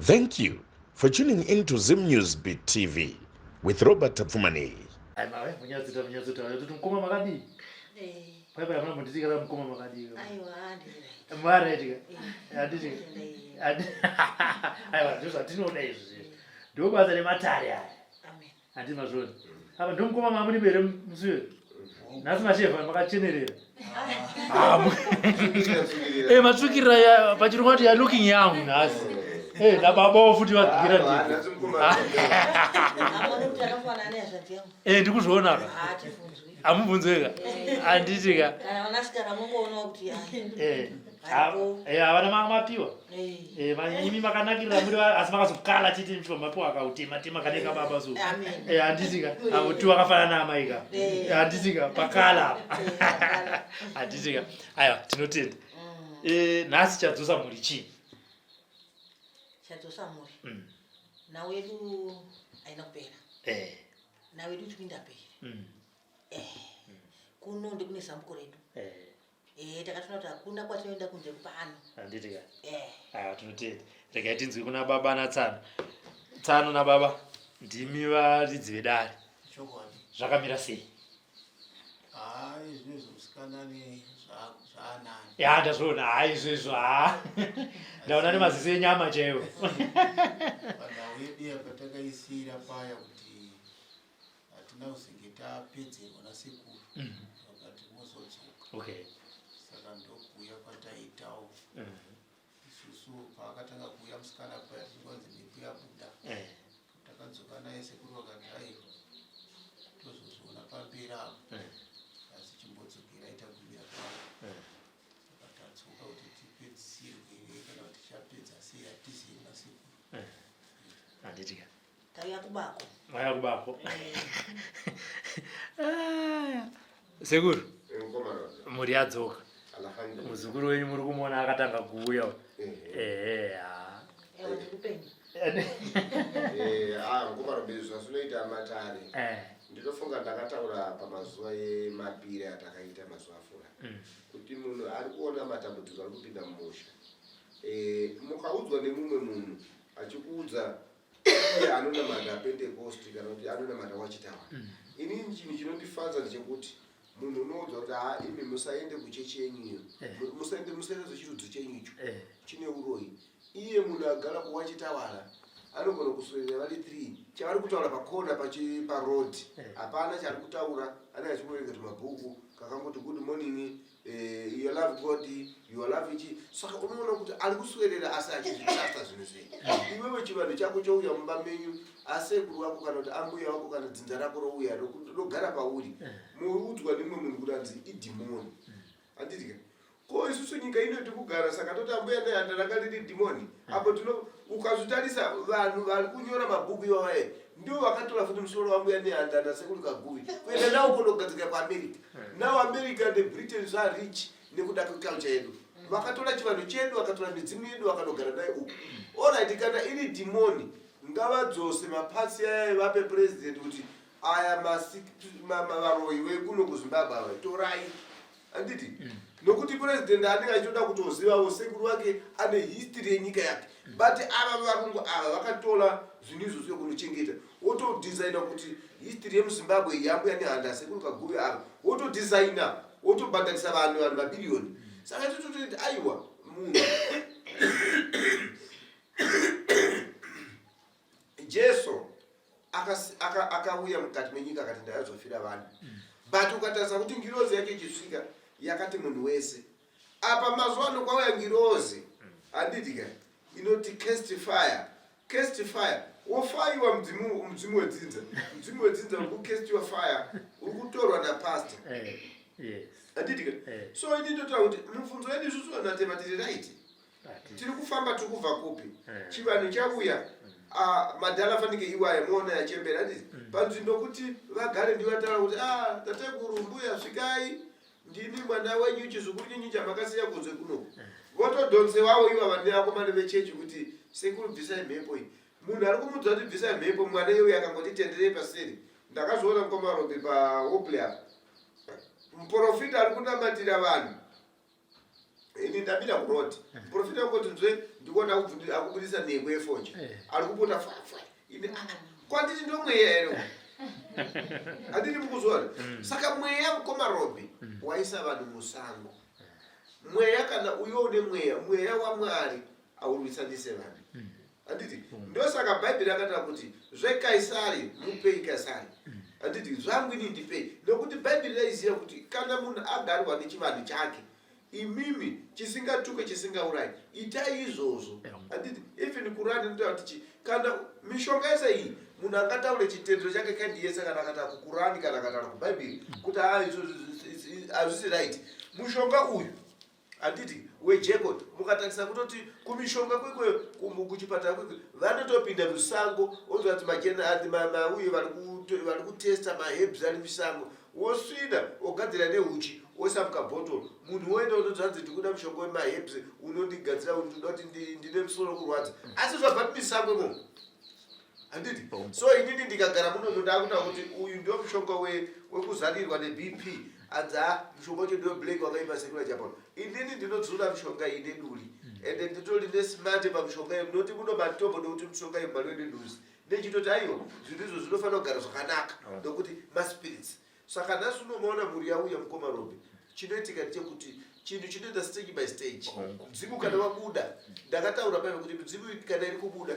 Thank you for tuning in to Zim News Beat TV with Robert Tapfumaneyi. Munyatsoita munyatsotaura kuti mukoma makadii? Eh. Pai pai hamuna munditi kana mukoma makadii. Aiwa handiri. Mwaraitika. Handiti. Aiwa ndizvo zvatinoda izvi zvezvi. Ndobasa rematare aya. Amen. Handiti mazviona. Apa ndomukoma mamuri here musi Nhasi mashevha makachenerera. Eh matsvukirira ya pachirungu vati ya looking young nhasi. Eh nababawo futi vagira ndiko. Amone kuti akafanana nehazvanzi yangu. Eh ndikuzviona ka. Haatibvunzwi. Hamubvunzwe ka. Handiti ka. Kana vanasikana mongoonawo kuti ai. Eh. Eh havana mapiwa. Eh. Eh imi makanakirira muri asi makazokala chete muchipa mapiwa akautema tema kane kababa so. Amen. Eh handiti ka. Avo tu vakafanana naamai ka. Eh. Eh handiti ka pakala apa. Eh, pakala. Handiti ka. Aiwa tinotenda. Eh nhasi chadzosa mhuri chii? Chadzosa mhuri. Nhau yedu haina kupera. Eh. Nhau yedu tikuinda mberi. Eh. Kuno ndikune zambuko redu. Eh. Eh, takatoona kuti hakuna kwatinoenda kunze kupano. Handiti ka. Eh. Aiwa tinotenda. Regai tinzwe kuna baba natsano. Tsano nababa ndimi varidzi vedare. Chokwadi. Zvakamira sei? Hayi zvinezvi musikana ne zvaanani. Ya ndazviona hayi izvezvo ha. Ndaona nemaziso enyama chaiwo. Panhau yedu yapatakaisiira paya kuti hatina kuzenge tapedzerwa nasekuru vakati mozodzoka. Okay. Saka ndokuuya kwataitawo. Isusu paakatanga kuuya musikana paya tichingonzi mhepo yabuda. Takadzoka naye sekuru vakati aiwa tozozviona pamberi apo. Asi chimbodzokerai tagumira pano. Saka tadzoka kuti tipedzisirwe here kana kuti tichapedza sei hatizivi nasekuru. Handiti ka. Tauya kubako. Mauya kubako. Sekuru. Mhuri yadzoka. Muzukuru wenyu muri kumuona akatanga kuuya. Ehe. ha. Ewa ndikupenyu. Eh, ah, mukoma Robert zvazvinoita matare. Eh. Ndinofunga ndakataura pamazuva emapiri atakaita mazuva afura kuti munhu ari kuona matambudziko ari kupinda mumusha. Eh, mukaudzwa nemumwe munhu achikuudza iye anonamata Pentecost kana kuti anonamata Watchtower. Inini chinhu chinondifadza ndechekuti munhu unoudzwa kuti haa imi musaende kuchechi yenyu iyo. Musaende musaende zvechirudzi chenyu icho. Chine uroyi. Iye munhu agara kuWatchtower anogona kuswedera vari 3 chavari kutaura pakona pachi paroad hapana chaari kutaura anenge achingoverenga tumabhuku kakangoti good morning eh, you love God you love ichi saka unoona kuti ari kuswedera asi achizvitrusta zvinhu zvei iwewe chivanhu chako chouya mumba menyu asekuru wako kana kuti ambuya wako kana dzinza rako rouya rogara pauri moudzwa nemumwe munhu kuti anzi idhimoni handiti ka ko isusu nyika ino tikugara saka toti ambuya nehanda ranga riri dhimoni apo tino ukazvitarisa vanhu vari kunyora mabhuku iwawaye ndivo vakatora futi musoro wambuya nehanda nasekuru kaguvi kuenda nawo kundogadzika kuAmerica. Now America neBritain zvarich nekuda kweculture yedu vakatora chivanhu chedu vakatora midzimu yedu vakanogara nayo uku. Alright kana iri dhimoni ngavadzose mapatsi aya vape president kuti aya varoyi vekuno kuZimbabwe ava torai handiti nokuti president anenge achitoda kutozivawo sekuru wake ane history yenyika yake but ava varungu ava vakatora zvinhu izvozvo kunochengeta wotodhizaina kuti history yemuZimbabwe yambuya nehanda sekuru kaguvi ava wotodhizaina wotobhadharisa vanhu vanhu mabhiriyoni saka totototi aiwa munhu Jesu akauya mukati menyika akati ndayazofira vanhu but ukatarisa kuti ngirozi yacho ichisvika yakati munhu wese apa mazuva ano kwauya ngirozi handiti ka inoti cast fire cast fire wofayiwa mudzimu mudzimu wedzinza mudzimu wedzinza uri kucastiwa fire uri kutorwa napastor Eh, yes. handiti ka Eh. so ini ndotaura kuti mubvunzo yedu isusu vanhu vatema tiri right tiri kufamba tiri kubva kupi Eh. chivanhu chauya ah, madhara fanike iwaya moona yachembera handiti panzvimbo kuti vagare ndivataura kuti ah, tateguru mbuya svikai ndini mwana wenyu chizukuru chenyu chamakasiya kunze kunoku votodhonzewawo ivava nevakomana vechechi kuti sekuru bvisai mhepo iyi munhu ari kumudza kuti bvisai mhepo mwana iyoyo akangoti tenderei paseri ndakazviona mukoma Robi paHopley apa muprofita ari kunamatira vanhu. Ini ndamira kuroad, muprofita wangoti nzwe, ndikuona akubudisa nheko yefoja, ari kupota fafa. Ini ah, kwanditi ndomweya here uyu? Handiti mukuzviona? Saka mweya, mukoma Robi, waisa vanhu musango. Mweya, kana uyo une mweya, mweya waMwari aurwisanise vanhu, handiti? Ndosaka Bhaibheri rakataura kuti zveKaisari mupei Kaisari, handiti? Zvangu ini ndipei. Nokuti Bhaibheri raiziva kuti kana munhu agarwa nechivanhu chake, imimi chisingatuke, chisingaurayi, itai izvozvo, handiti? Even Kurani inotaura kuti kana mishonga yese iyi, munhu angataure chitendero chake kandi yese, kana akataura kuKurani, kana akataura kuBhaibheri kuti haa, izvozvo hazvisi right, mushonga uyu, handiti, wejeko. Mukatarisa kutoti kumishonga kwekwe, kuchipatara kwekwe, vanotopinda musango, onzwa kuti machena ati mauye vari kutesta maherbs ari musango, wosvina, ogadzira neuchi, oisa mukabhotoro. Munhu woenda unonzvanzi, "Ndikuda mushonga wemaherbs, unondigadzira, ndinoda kuti ndine musoro kurwadza," asi zvabva mumisango imomo, handiti? So inini ndikagara munomu, ndakuta kuti uyu ndio mushonga wekuzarirwa neBP, anzi ha, mushonga wacho ndio black wakaipa sekura Japan. Inini ndinodzura mishonga iyi neduri, ende nditori nesmart pamushonga iyo, ndinoti muno matombo, nokuti mishonga iyi mhando nedhuzi nechitoti aiwa, zvinhu izvo zvinofanira kugara zvakanaka nokuti maspirits. Saka nhasi unomaona mhuri yauya, mukoma Robi, chinoitika ndechekuti chinhu chinoita stage by stage. Mudzimu kana wabuda, ndakataura paive kuti midzimu kana iri kubuda,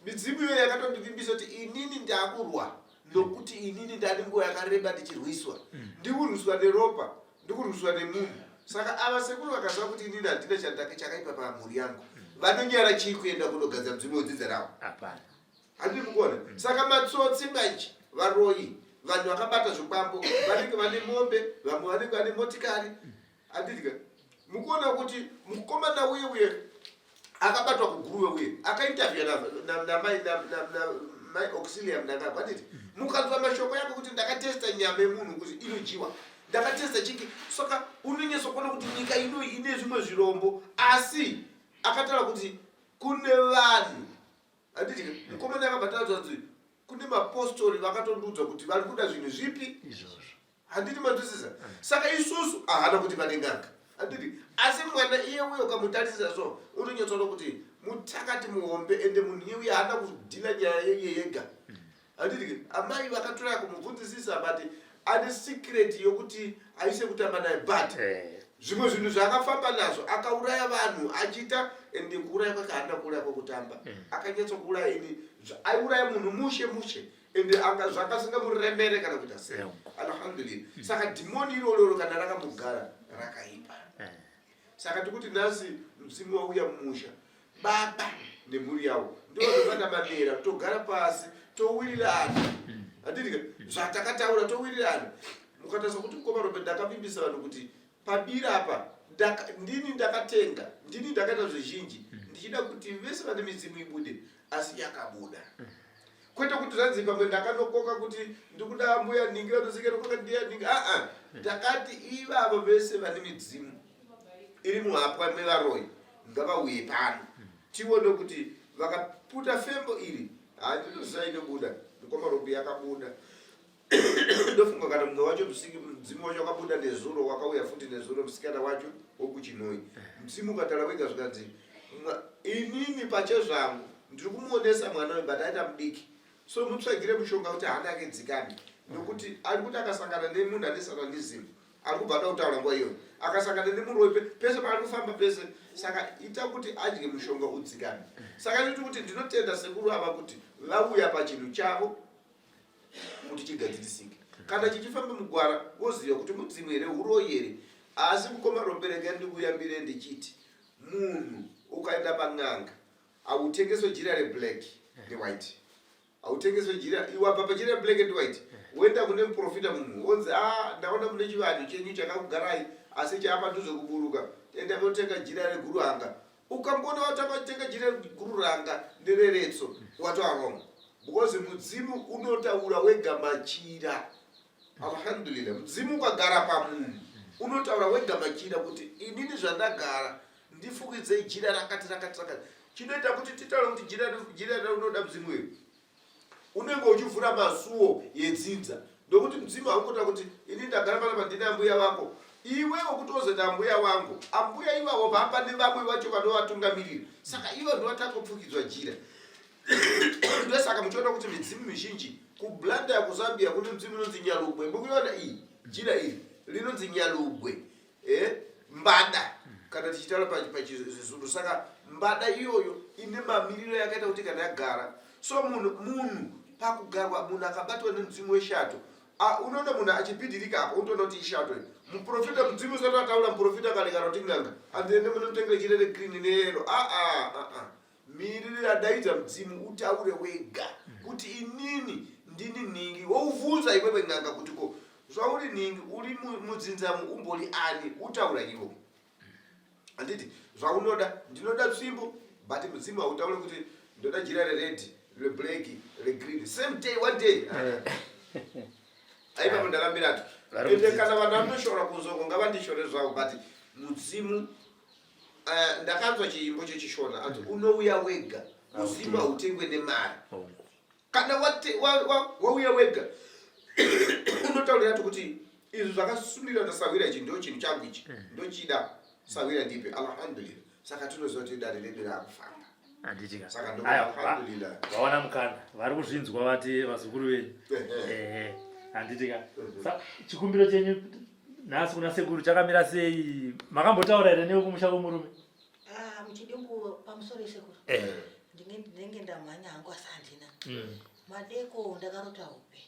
midzimu iyoyo yakatondivimbisa kuti inini ndakurwa, nokuti inini ndane nguva yakareba ndichirwiswa, ndikurwiswa neropa, ndikurwiswa nemunhu. Saka ava sekuru vakaziva kuti inini handina chandake chakaipa pamhuri yangu, vanonyara chii kuenda kunogadzira mudzimu wedzidza ravo? Hapana. Handiri mukuona? Saka matsotsi manje, varoyi, vanhu vakabata zvikwambo, vanenge vane mombe, vamwe vanenge vane motikari, handidya. Mukuona kuti mukomana uye uye akabatwa kuGuruve, uye akainterviewa namai Auxilia Mnangagwa, handiti? Mukanzwa mashoko yake kuti ndakatesta nyama yemunhu kuti inodyiwa, ndakatesta chiki. Saka unonyatsokuona kuti nyika ino ine zvimwe zvirombo, asi akataura kuti kune vanhu, handiti? Mukomana akabva taudza kuti kune mapostori vakatondiudza kuti vari kuda zvinhu zvipi. Izvozvo. Handiti manzwisisa? Saka isusu ahana kuti vane n'anga, handiti? Asi mwana iye uye ukamutarisa so, unonyatsoona kuti mutakati muhombe, ende munhu iye uye haana kudhila nyaya yeiye yega, handiti? Amai vakatora kumubvunzisisa, but ane secret yokuti aise kutamba naye, but zvimwe zvinhu zvaakafamba nazvo, akauraya vanhu achiita, ende kuuraya kwake haana kuuraya kwekutamba. Akanyatsokuuraya ini, aiuraya munhu mushe mushe, ende zvakasingamuremere kana kuita sei. Alhamdulillah. Saka dhimoni irororo kana rakamugara, rakaipa. Saka tikuti nhasi mudzimu wauya mumusha, baba nemhuri yavo ndovanobata manera, togara pasi, towirirana, handiti? Zvatakataura, towirirana. Mukatarisa kuti mukoma Robe, ndakavimbisa vanhu kuti pabira apa ndini ndakatenga, ndini ndakaita zvizhinji, ndichida kuti vese vane midzimu ibude, asi yakabuda. Kwete kuti zvanzi pamwe ndakanokoka kuti ndikuda mbuya nhingi vanosvika nokoka ndiya nhingi. Aa, ndakati ivavo vese vane midzimu iri muhapwa mevaroyi ngavauye pano, tione kuti vakaputa fembo iri. Handinoziva inobuda, mukoma Robi, yakabuda. Ndofunga kana mumwe wacho, mudzimu wacho wakabuda nezuro, wakauya futi nezuro, musikana wacho wokuChinoi. Mudzimu ukataura wega, zvikanzi, "Inini pachezvangu ndiri kumuonesa mwana uyu, but aita mudiki, so mutsvagire mushonga kuti hana yake dzikane, nokuti ari kuti akasangana nemunhu ane satanism, ari kubva ada kutaura nguva iyoyo, akasangana nemuroyi pese paari kufamba pese, saka ita kuti adye mushonga udzikane." Saka nditi kuti ndinotenda sekuru ava kuti vauya pachinhu chavo kuti chigadzirisike. Kana chichifamba mugwara, woziva kuti mudzimu here, uroyi here. Asi mukoma Rombereka, ndikuyambire ndichiti munhu ukaenda pan'anga, hautengeswe jira reblack newhite, hautengeswe jira. Iwabva pajira reblack and white, woenda kune muprofita mumwe, wonzi, "A, ndaona mune chivanhu chenyu chakakugarai, asi chapadhuze kuburuka, enda motenga jira reguruhanga." Ukangona watanga kutenga jira regururanga nereretso, watova wrong, because mudzimu unotaura wega machira. Alhamdulillah, mudzimu ukagara pamunhu unotaura wega machira kuti inini zvandagara, ndifukidzei jira rakati rakati rakati. Chinoita kuti titaure kuti jira raunoda mudzimu uyu, unenge uchivhura masuo yedzinza, nokuti mudzimu haungota kuti ini ndagara panapa, ndine ambuya vako. Iwewe kuti ozoita ambuya wangu, ambuya ivavo vapa nevamwe vacho vanovatungamirira. Saka ivo ndovatangopfukidzwa jira. Ndosaka muchiona kuti midzimu mizhinji kuBlanda kuZambia kune mudzimu unonzi Nyalugwe. Mukuiona iyi jira iri rinonzi Nyalugwe. Eh, mbada kana tichitaura pachizulu. Saka mbada iyoyo ine mamiriro yakaita kuti kana yagara so munhu munhu pakugarwa munhu akabatwa nemudzimu weshato. Ah, unoona munhu achibhidhirika apa unotoona kuti ishato iyi. Muprofita mudzimu usati wataura muprofita kare kana kuti n'anga andiende munotengera jira regreen neyero. Ah, ah, ah, ah. Mirira adaidza mudzimu utaure wega kuti inini ndini nhingi wouvhunza iwewe n'anga kuti ko zvauri nhingi uri mudzinzamu umbori ani utaura iwo. Handiti zvaunoda ndinoda tsvimbo but mudzimu hautaure kuti ndoda jira rered reblack regreen same day one day. Aipapo ndarambirato. Ende kana vanhu vanoshora kunzoko ngavandishore zvavo but mudzimu ndakanzwa chiimbo chechishona anzi unouya wega mudzimu hautengwe nemari. Kana wauya wega unotaurira to kuti izvi zvakasundira ndasawira ichi ndo chinhu changu ichi ndochida sawira ndipe alhamdulillah. Saka tinoziva kuti dare redu raakufamba. Handitika. Saka ndo alhamdulillah. Vawana mukana vari kuzvinzwa vati vazukuru venyu. Ehe. Handitika. Chikumbiro chenyu nhasi kuna sekuru chakamira sei? Makambotaura here newe kumusha kwemurume? Ah, muchidimbu pamusoro sekuru. Ndinenge ndamhanya hangu asi handina. Madeko ndakarota hope.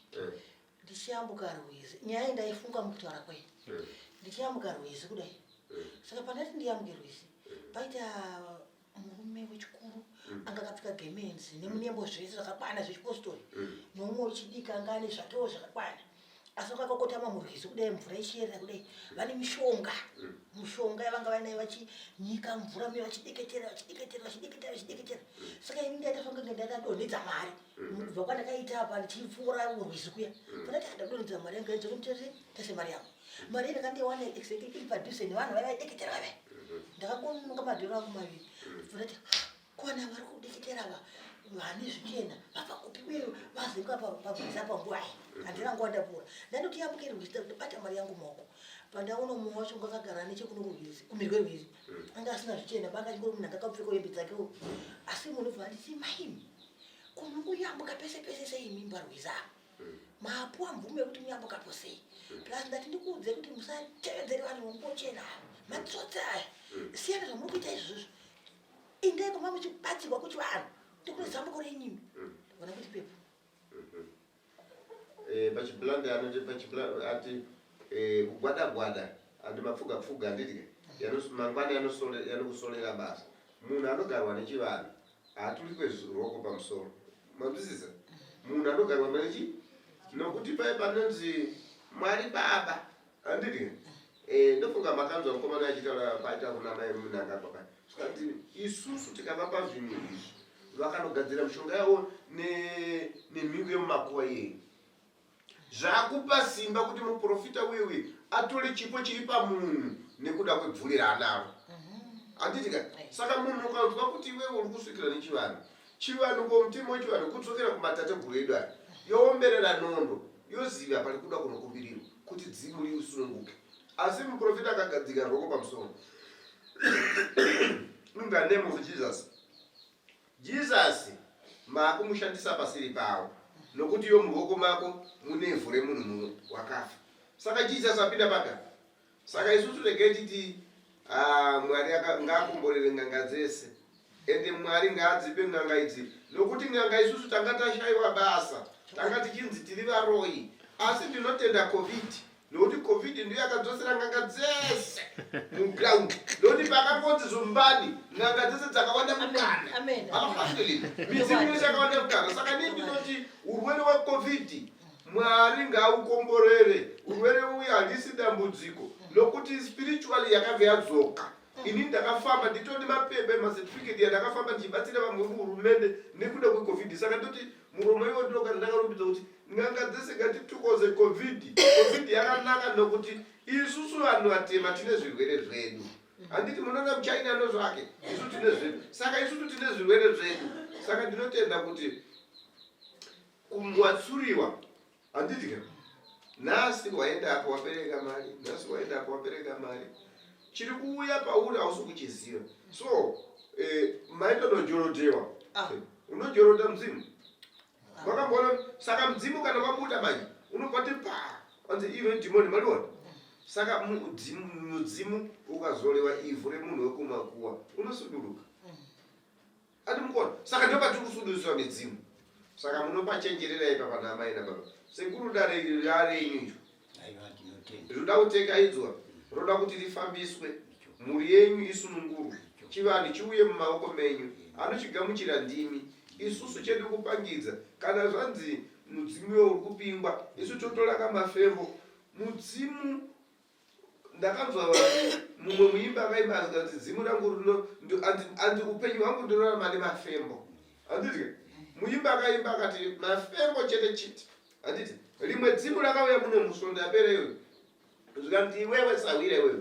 Ndichiyambuka rwizi. Nyaya ndaifunga mukutaura kwenyu. Ndichiyambuka rwizi kudai. Saka pandati ndiyambuke rwizi, paita murume wechikuru anga akapfeka gemenzi nemunembo zvese zvakakwana zvechipostori. Neumwe wechidiki anga ane zvakewo zvakakwana. Asi vakakotama murwizi kudai mvura ichiyerera kudai vane mishonga. Mushonga yavanga vainayo vachinyika mvura muye vachideketera vachideketera vachideketera vachideketera. Saka ini ndaita songe ndakadonhedza mari. Kubva kwandakaita apa ndichipfuura rwizi kuya. Pandati ndadonhedza mari yangu yaidzoka mutese tese mari yangu. Mari ndakandiwana exactly iri padhuze nevanhu vaiva vaideketera vaiva. Ndakakononga madhora angu maviri. Ndati kwana vari kudeketera ava vane zvichena vabva kupi uye vazenga parwizi apa nguva iyi. Handina nguva ndapfuura. Ndandoti yambuke rwizi ndabata mari yangu mumaoko. Pandaona mumwe wacho anga akagara nechekuno kurwizi kumhiri kwerwizi. Anga asina zvichena banga achingori munhu anga akapfeka hembe dzakewo. Asi munhu obva anditi maimi kunongoyambuka pese pese sei mimba rwizi apa. Mapuwa mvumo yekuti muyambukapo sei. Plus ndati ndikuudze kuti musatevedzere vanhu vongochena ava. Matsotsi aya. Siyana zvamuri kuita izvozvo. Indai kumba muchibatsirwa kuchivanhu. Ndikune zambuko renyimi. Vona kuti pepo. Pachiblanda anoti pachiblanda ati kugwada gwada andi mapfuga pfuga handiti mangwana yanokusolera basa. Munhu anogarwa nechivanhu haaturikwe roko pamusoro. Manzwisisa? Munhu anogarwa nechi nokuti pai panonzi Mwari Baba handiti ndofunga makanzwa mukomana achitaura paita kuna mai Mnangagwa paya. Zvikanzi isusu tikavapa zvinhu izvi vakanogadzira mishonga yavo nemhingo yemumakuva iyeyi. Zvakupa simba kuti muprofita uye uye atore chipo chiri pamunhu nekuda kwebvuri raanaro. Handiti ka? Saka munhu ukanzwa kuti iwewe uri kusvikira nechivanhu, chivanhu ko mutemo wechivanhu kudzokera kumatateguru edu aya, yoomberera nondo, yoziva pari kuda kunokumbirirwa kuti dzimu risununguke. Asi muprofita akagadzika rwoko pamusoro. In the name of Jesus. Jesus maakumushandisa pasiri pawo nokuti iwe muruoko mako mune ivhu remunhu muno wakafa. Saka Jesus apinda papi apa? Saka isusu regai titi Mwari ngaakomborere n'anga dzese ende Mwari ngaadzipe n'anga idzi nokuti n'anga isusu tanga tashaiwa basa tanga tichinzi tiri varoyi asi ndinotenda COVID nokuti COVID ndiyo yakadzosera n'anga dzese muground nokuti pakangonzi zumbani n'anga dzese dzakawanda mukana. Alhamdulillah midzimu yese yakawanda mukana. Saka nii ndinoti urwere hweCOVID Mwari ngaukomborere urwere uyu handisi dambudziko nokuti spiritually yakabva yadzoka. Ini ndakafamba nditori nemapepa emacertificate yandakafamba ndichibatsira vamwe muhurumende nekuda kweCOVID. Saka ndoti muromo iwo ndinogara ndakarumbidza kuti n'anga dzese ngatitukoze COVID. COVID yakanaka nokuti isusu vanhu vatema tine zvirwere zvedu. Handiti munoona muChina ndozvake, isu tine zvedu. Saka isusu tine zvirwere zvedu. Saka ndinotenda kuti kumwatsuriwa handiti ka? Nhasi waenda apo wapereka mari, nhasi waenda apo wapereka mari. Chiri kuuya pauri hausi kuchiziva. So eh, maitodojorodewa. Ah. Unojoroda mudzimu. Makamboona saka mudzimu kana wabuda manje unobva ti pa anzi iro idhimoni maliona. Saka mudzimu ukazorewa ivhu remunhu wekumakuwa unosuduruka. Ati mukuona saka ndo patiri kusudurisa midzimu saka munopachenjerera ipa pana amai nababa sekuru dare iri rarenyu icho rinoda kutekaidzwa roda kuti rifambiswe mhuri yenyu isunungurwe chivanhu chiuye mumaoko menyu anochigamuchira ndimi isusu chedu kupangidza kana zvanzi mudzimu iwe uri kupingwa isu totoraka mafembo mudzimu Ndakanzwa mumwe muimbi akaimba azikanzi dzimu rangu rino anzi upenyu hwangu ndinorarama nemafembo handiti muimbi akaimba akati mafembo chete chete handiti rimwe dzimu rakauya muno musvondo yapera iyoyo zvikanzi iwewe sahwira iwewe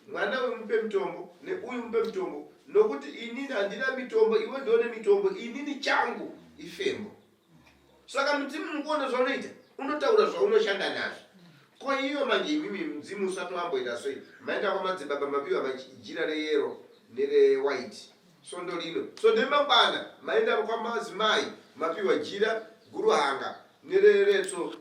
mwana uyu mupe mutombo neuyu mupe mutombo nokuti inini handina mitombo iwe ndione mitombo inini changu ifembo Saka mudzimu mukuona zvaunoita unotaura zvaunoshanda nazvo. Ko iyo manje imimi mudzimu usati wamboita sei maenda kwamadzibaba mapiwa majira reyero nerewhite svondo rino svondo remangwana maenda kwamadzimai mapiwa jira guruhanga nereretso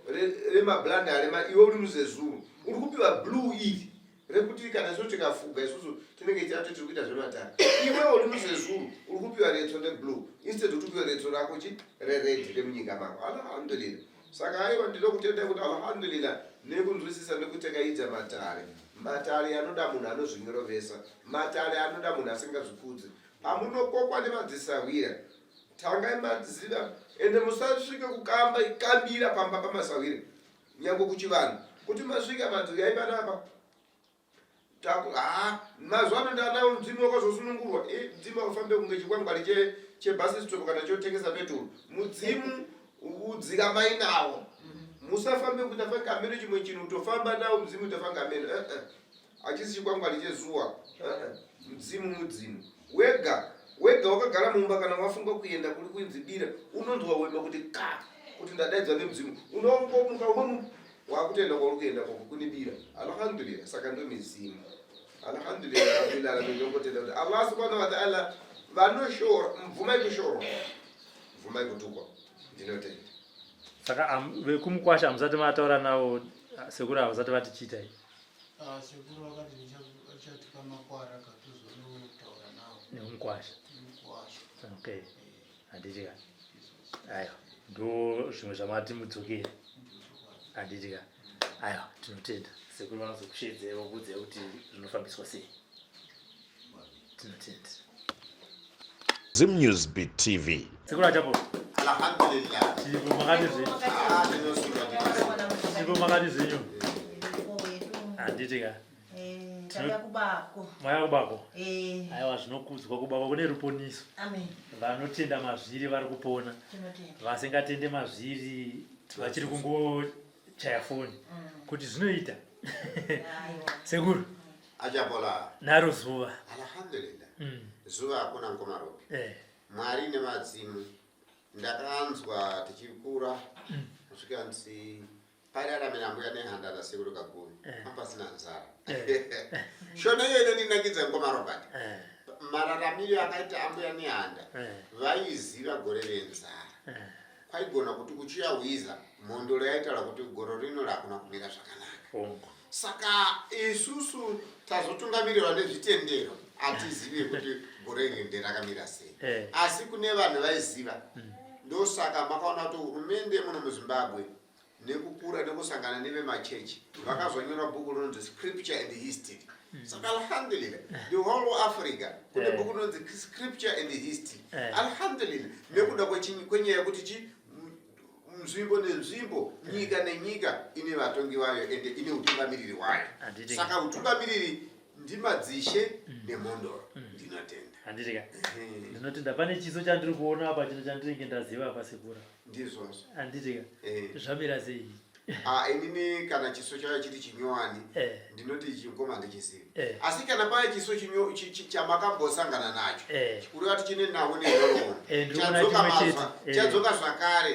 remablanda rema iwe uri muzezuru uri kupiwa blue iri rekuti kana isusu tikafuga isusu tinenge tiati tiri kuita zvematare iwe uri muzezuru uri kupiwa retso reblue instead kuti upiwe retso rako chi rered remunyika mako alhamdulillah saka aiwa ndinokutendai kuti alhamdulillah nekunzwisisa nekutekaidza matare matare anoda munhu anozvinyorovesa matare anoda munhu asingazvikudzi pamunokokwa nemadzisahwira tangai maziva ende musasvike kukamba kambira pamba pamasahwira Nyangwe kuchivanhu kuti masvika manzi uyai panapa taku ha mazuva ano ndanawo mudzimu wakazosunungurwa e mudzimu aufambe kunge chikwangwari che chebus stop kana chotengesa peturu mudzimu udzikamai nawo musafambe kuita fange ameno chimwe chinhu kutofamba nawo mudzimu kuita fange ameno eh, eh. Hachisi chikwangwani chezuwa. Mudzimu mudzimu. Wega wega wakagara mumba kana wafunga kuenda kuri kuinzi bira unonzwa wema kuti ka kuti ndadaidzwa nemudzimu unongomuka umwe wakutoenda kwauri kuenda koko kune bira. Alhamdulillah saka ndo midzimu. Alhamdulillah rabbil alamin ndongotenda kuti Allah subhanahu wa ta'ala vanoshora mvumai kushorwa mvumai kutukwa ndinotenda. Saka vekumukwasha hamusati mataura navo sekuru havasati vati chiitai. Ah, sekuru vakati ndichatipa makwara katozonotaura nawo nemukwasha nemukwasha okay handiti ka aiwa ndo zvimwe zvamati mudzokere handiti ka aiwa tinotenda sekuru vanozokushedzei vokuudzai kuti zvinofambiswa sei tinotenda Zimnews Beat TV. Sekuru achapo. Alhamdulillah. Chipo makati zvenyu. Ah, tinosunga Chipo makati zvenyu. Handiti ka. Eh, tauya kubako. Mauya kubako. Eh. Aiwa zvinokudzwa kubako kune ruponiso. Amen. Vanotenda mazviri vari kupona. Tinotenda. Vasingatende mazviri vachiri kungochaya foni kuti zvinoita. Aiwa. Sekuru. Achapola. Naro zuva. Alhamdulillah. Zuva hakuna mkoma Robi. Eh. Mwari nemadzimu ndakanzwa tichikura kusvika nzi pairaramira mbuya nehanda nasekuru Kaguvi Eh. apasina nzara. Eh. Shona iyo inondinakidza mkoma Robert. Eh. Mararamiro akaita ambuya nehanda Eh. vaiziva gore renzara. Eh. Kwaigona kuti kuchiya hwiza mhondoro yaitaura kuti goro rino rakuna kumira zvakanaka. Hongu. Saka isusu tazotungamirirwa nezvitendero hatizivi kuti gore iri nderakamira sei eh. Asi kune vanhu vaiziva ndosaka makaona kuti hurumende muno muZimbabwe nekukura nekusangana nevemachechi vakazonyora bhuku rinonzi Scripture and History. Saka alhamdulillah the whole Africa kune bhuku rinonzi Scripture and History. Alhamdulillah nekuda kwenyaya yekuti chi nzvimbo nenzvimbo nyika nenyika ine vatongi vayo ende ine utungamiriri hwayo. Handiti. Saka utungamiriri ndimadzishe nemhondoro. Ndinotenda. Handiti ka. Ndinotenda pane chiso chandiri kuona apa chino chandinenge ndaziva apa sekura. Ndizvozvo. Handiti ka. Eh. Zvamira sei? Ah, inini kana chiso chauya chiri chinyowani eh. ndinoti ichi mukoma handichizivi eh. asi kana paya chiso chamakambosangana nacho eh. kureva kuti chine nhau nenhoroondo chadzoka zvakare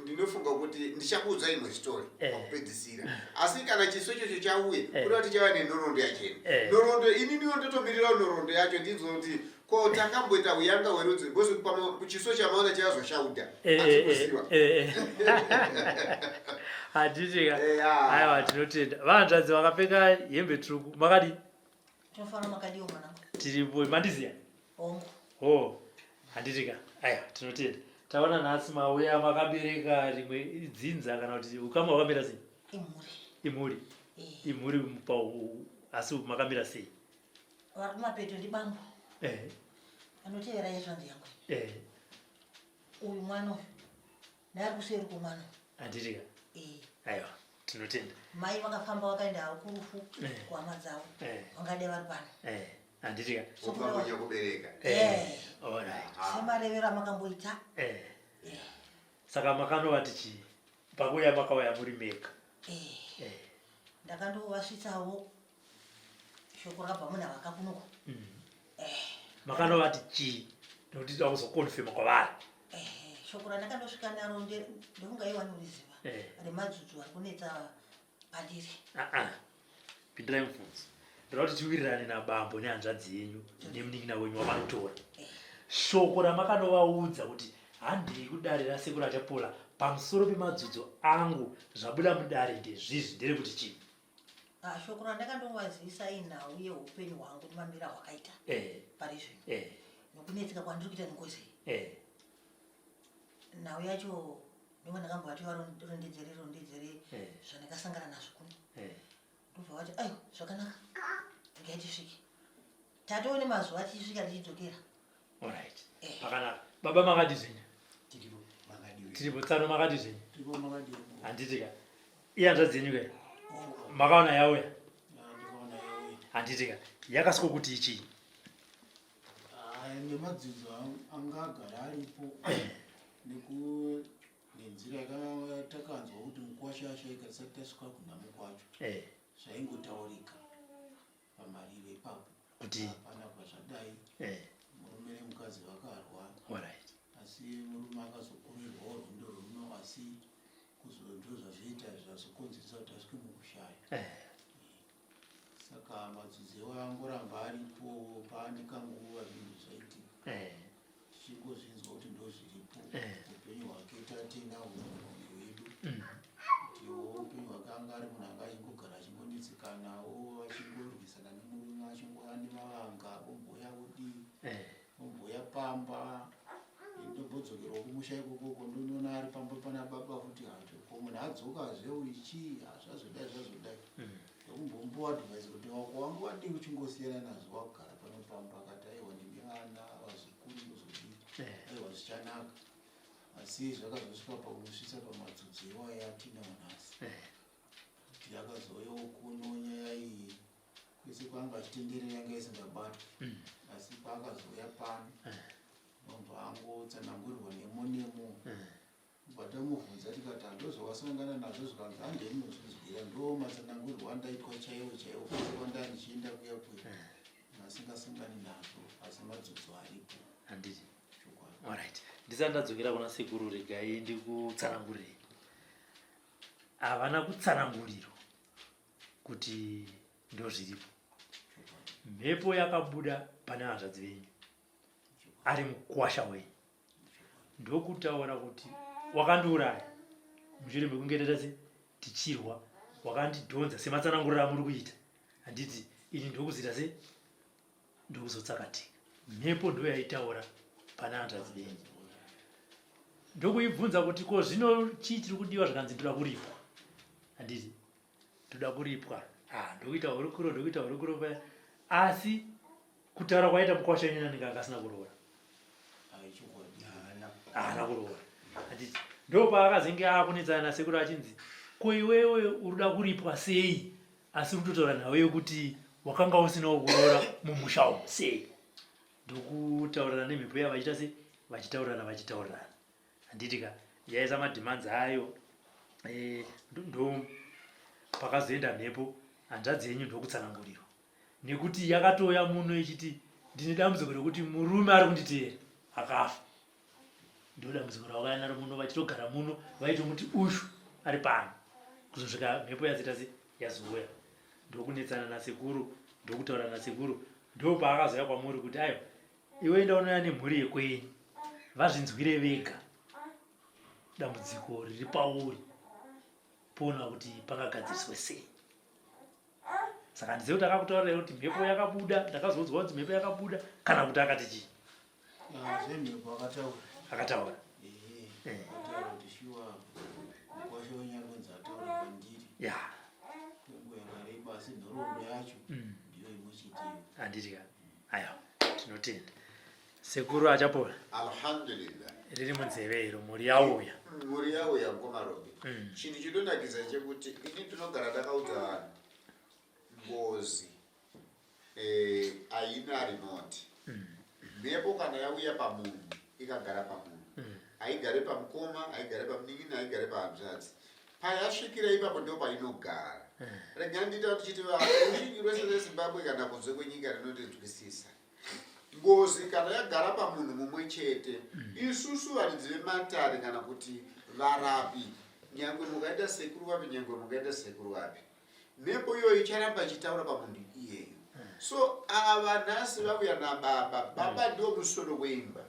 ndinofunga kuti ndichakuudza imwe story pakupedzisira asi kana chiso ichocho chauya kureva kuti chauya nenhoroondo yachena nhoroondo ininiwo ndotomirirawo nhoroondo yacho ndinzwa kuti ko takamboita uyanga hwerudzi because pamwe chiso chamaona chayazoshaudha eh, eh, atikuziva eh, handiti ka aiwa tinotenda vahanzvadzi vakapfeka hembe tsvuku makadii Tinofara makadiwo mwanangu. Tiripo mandiziya? Hongu. Oh, handiti ka. Aiwa tinotenda. Taona nhasi mauya makabereka rimwe dzinza kana kuti ukama hwakamira sei? Imhuri. Imhuri. Eh. Imhuri pa asi makamira sei? Vari kumapeto ndibambo. Eh. Anotevera yezvanzi yangu. Eh. Uyu mwana uyu. Neari kuseri kwemwana. Handiti ka. Eh. Aiwa tinotenda. Mai vakafamba vakaenda havo kurufu Eh. kuhama dzavo. Eh. Vangadai vari pano. Eh. Handiti ka. Ukagonya kubereka. Eh. All right. Semarevero amakamboita. Eh. Saka makanovati chii? Pakuuya makauya muri mega. Eh. Eh. Ndakandovasvitsawo shoko rakabva munhu avaka kunoko. Eh. Makanovati chii? Nekuti toda kuzokonfirma kwavari. Eh, shoko randakandosvika naro ndofunga iye wanoriziva Eh. remadzudzo ari kunetsa pandiri. Ah ah. Pindirai mubvunzo. Ndoda kuti tiwirirane nabambo nehanzvadzi yenyu nemunin'ina wenyu wamanotora. Shoko ramakanovaudza kuti handei kudare rasekuru Achapola pamusoro pemadzudzo angu zvabuda mudare ndezvizvi nderekuti chii? Ah, shoko randakandovazivisa inhau yeupenyu hwangu nemamira hwakaita Eh, pari zvino eh, nokunetseka kwandiri kuita nengozi iyi. eh. Nhau yacho ndonga ndakambovati varondedzere rondedzere Eh. zvandakasangana nazvo kuno. Eh. Ndobva vati aiwa zvakanaka regai tisvike. Tatove nemazuva tichisvika tichidzokera. Alright. Eh. Pakanaka. Baba makadi zvenyu? Tiripo makadiwe. Tiripo tsano makadi zvenyu? Tiripo makadiwe. Handiti ka. Iye hanzvadzi yenyu ka? Makaona yauya? Ndakaona yauya. Handiti ka. Yakasiko kuti ichii? Ah, nemadzidzo anga agara aripo neku nenzira yakatakanzwa kuti mukwasha ashaika tisati tasvika kunhamo kwacho Eh. zvaingotaurika pamariro ipapo Kuti? panapa zvadai Eh. murume nemukadzi vakarwa Alright. asi murume akazokurirwawo rwendo rwuno asi ndozvazvoita zvazokonzeresa kuti asvike mukushaya Eh. saka madzudzo angoramba aripo paane kanguva zvinhu zvaitika Eh. tichingozvinzwa kuti ndozviripo Eh. upenyu hwake tatinawo mumwoyo wedu Mm. kutiwo upenyu hwake anga ari munhu anga achingogara achingonetsekanawo achingorwisana nemurume achingova nemavanga omboya odii Eh. omboya pamba ndombodzokerawo kumusha ikokoko ndonoona ari pamba pana baba futi hacho ko munhu adzokazve uyu chii hazvazodai zvazodai Mm. ndokumbomboadvise kuti wako wangu wadii uchingosiyana nazvo wakugara pano pamba akati aiwa nemi vana vazukuru ndozodii Eh. aiwa zvichanaka asi zvakazosvika pakumusvitsa pamadzudzo iwayo atinawo nhasi Eh. kuti akazouyawo kuno nyaya iyi kwese kwaanga achitenderera yanga isingabatwi Mm. asi paakazouya pano Eh. ndobva angotsanangurirwa nemo nemo Eh. bva tamubvunza tikati handozvawasangana nazvo zvikanzi handei munozvinzwira ndo matsanangurirwo andaitwa chaiwo chaiwo kwese kwandaa ndichienda kuya kuya asingasangani nazvo asi madzudzo aripo Handiti. chokwadi Alright. Ndisati ndadzokera kuna sekuru regai ndikutsanangurirei. Havana kutsanangurirwa kuti ndozviripo. Mhepo yakabuda pane hanzvadzi venyu ari mukwasha wenyu ndokutaura kuti wakandiuraya mushure mekunge taita se tichirwa wakandidhonza sematsananguriro amuri kuita handiti ini ndokuzoita se ndokuzotsakatika mhepo ndo yaitaura pane hanzvadzi venyu ndokuibvunza kuti ko zvino chii chiri kudiwa zvikanzi ndoda kuripwa handiti ndoda kuripwa ah, ndokuita hurukuro ndokuita hurukuro paya asi kutaura kwaita mukwasha wenyu anenge akasina kuroora haana kuroora handiti ndopaakazenge akunetsana nasekuru achinzi ko iwewe urikuda kuripwa sei asi uri kutotaura nhau yekuti wakanga usinawo kuroora mumusha umu sei ndokutaurirana nemhepo iya vachiita sei vachitaurirana vachitaurirana handiti ka yaisa mademands ayo Eh, ndo pakazoenda mhepo hanzvadzi yenyu ndokutsanangurirwa nekuti yakatouya muno ichiti ndine dambudziko rekuti murume ari kunditeera akafa. Ndo dambudziko ravakauya naro muno vachitogara muno vaitomuti ushu ari pano kuzosvika mhepo yazoita se yazouya ndokunetsana nasekuru ndokutaura nasekuru ndopaakazouya kwamuri kuti aiwa iwe enda unouya nemhuri yekwenyu vazvinzwire vega dambudziko riri pauri poona kuti pangagadziriswe sei. Saka handizive kuti akakutaurira kuti mhepo yakabuda, ndakazoudzwa kuti mhepo yakabuda kana kuti akati chii? Ah, zvemhepo akataura. Akataura. Eh. Akataura kuti shuwa mukwasha wenyu ari kunzi ataure kwandiri. Ya. Kwenguva yakareba asi nhoroondo yacho ndiyo imwe cheteyo. Handiti ka? Aiwa, tinotenda. Sekuru Achapola. Alhamdulillah. Riri munzeve iro mhuri yauya. Mhuri yauya mkoma Robi. Chinhu chinonakidza chekuti ini ndinogara ndakaudza vanhu ngozi eh, haina remote. Mhepo kana yauya pamunhu ikagara pamunhu. Haigare pamukoma, haigare pamunin'ina, haigare pahanzvadzi. Payasvikira ipapo ndipo painogara. Regai ndiita ndichiti ruzhinji rwese rweZimbabwe kana kunze kwenyika rinondinzwisisa. Ngozi kana yagara pamunhu mumwe chete, isusu varidzi vematare kana kuti varapi, nyangwe mukaita sekuru vapi, nyangwe mukaita sekuru vapi, mhepo iyoyo icharamba ichitaura pamunhu iyeyo. So ava nhasi vauya nababa, baba ndiwo musoro weimba.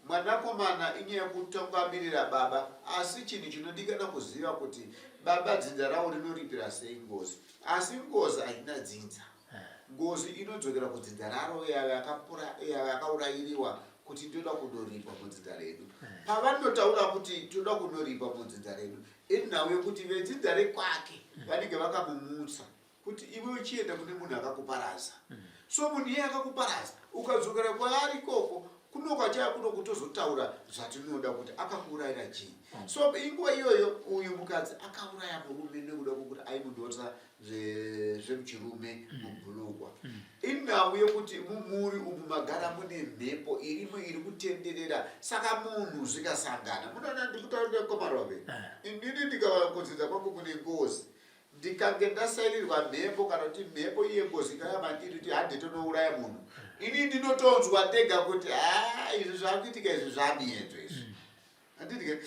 Mwanakomana inyaya yekutungamirira baba, asi chinhu chinodikana kuziva kuti baba dzinza ravo rinoripira sei ngozi. Asi ngozi haina dzinza. Ngozi inodzokera kudzinza raro yavakaurayiriwa kuti ndoda kunoripwa mudzinza redu. Pavanotaura kuti toda kunoripwa mudzinza redu, inhau yekuti vedzinza rekwake vanenge vakamumutsa kuti iwe uchienda kune munhu akakuparadza. So munhu iye akakuparadza ukadzokera kwaari ikoko kuno kwachaya kuno kutozotaura zvatinoda kuti akakuurayira chii. So inguva iyoyo uyu mukadzi akauraya murume nekuda kwekuti aimudhonza zvemuchirume mubhulukwa. Inhau yekuti mumhuri umu magara mune mhepo irimo iri kutenderera saka munhu zvikasangana munoona ndikutaurira komarove inini ndikava kudzidza kwangu kune ngozi ndikange ndasairirwa mhepo kana kuti mhepo iye ngozi ikauya mandiri kuti hande tonouraya munhu ini ndinotonzwa ndega kuti haa izvi zvakuitika izvi zvamiyedzo izvi handiti ke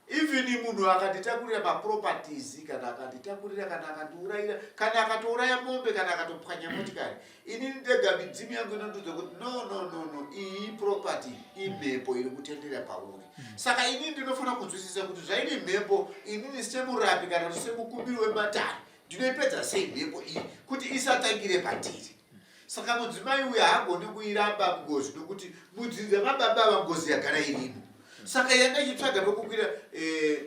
even munhu akanditakurira maproperties kana akanditakurira kana akandiurayira kana akatouraya mombe kana akatopwanya motikari inini ndega midzimu yangu inondiudza kuti no no no no iyi property imhepo iri kutendera pauri saka inini ndinofanira kunzwisisa kuti zvaine mhepo inini semurapi kana kuti semukumbiri wematare ndinoipedza sei mhepo iyi kuti isatangire patiri Saka mudzimai uyu haagoni kuiramba ngozi nokuti mudzinza mababa ava ngozi yagara irimo. Saka yanga ichitsvaga pekukwira eh,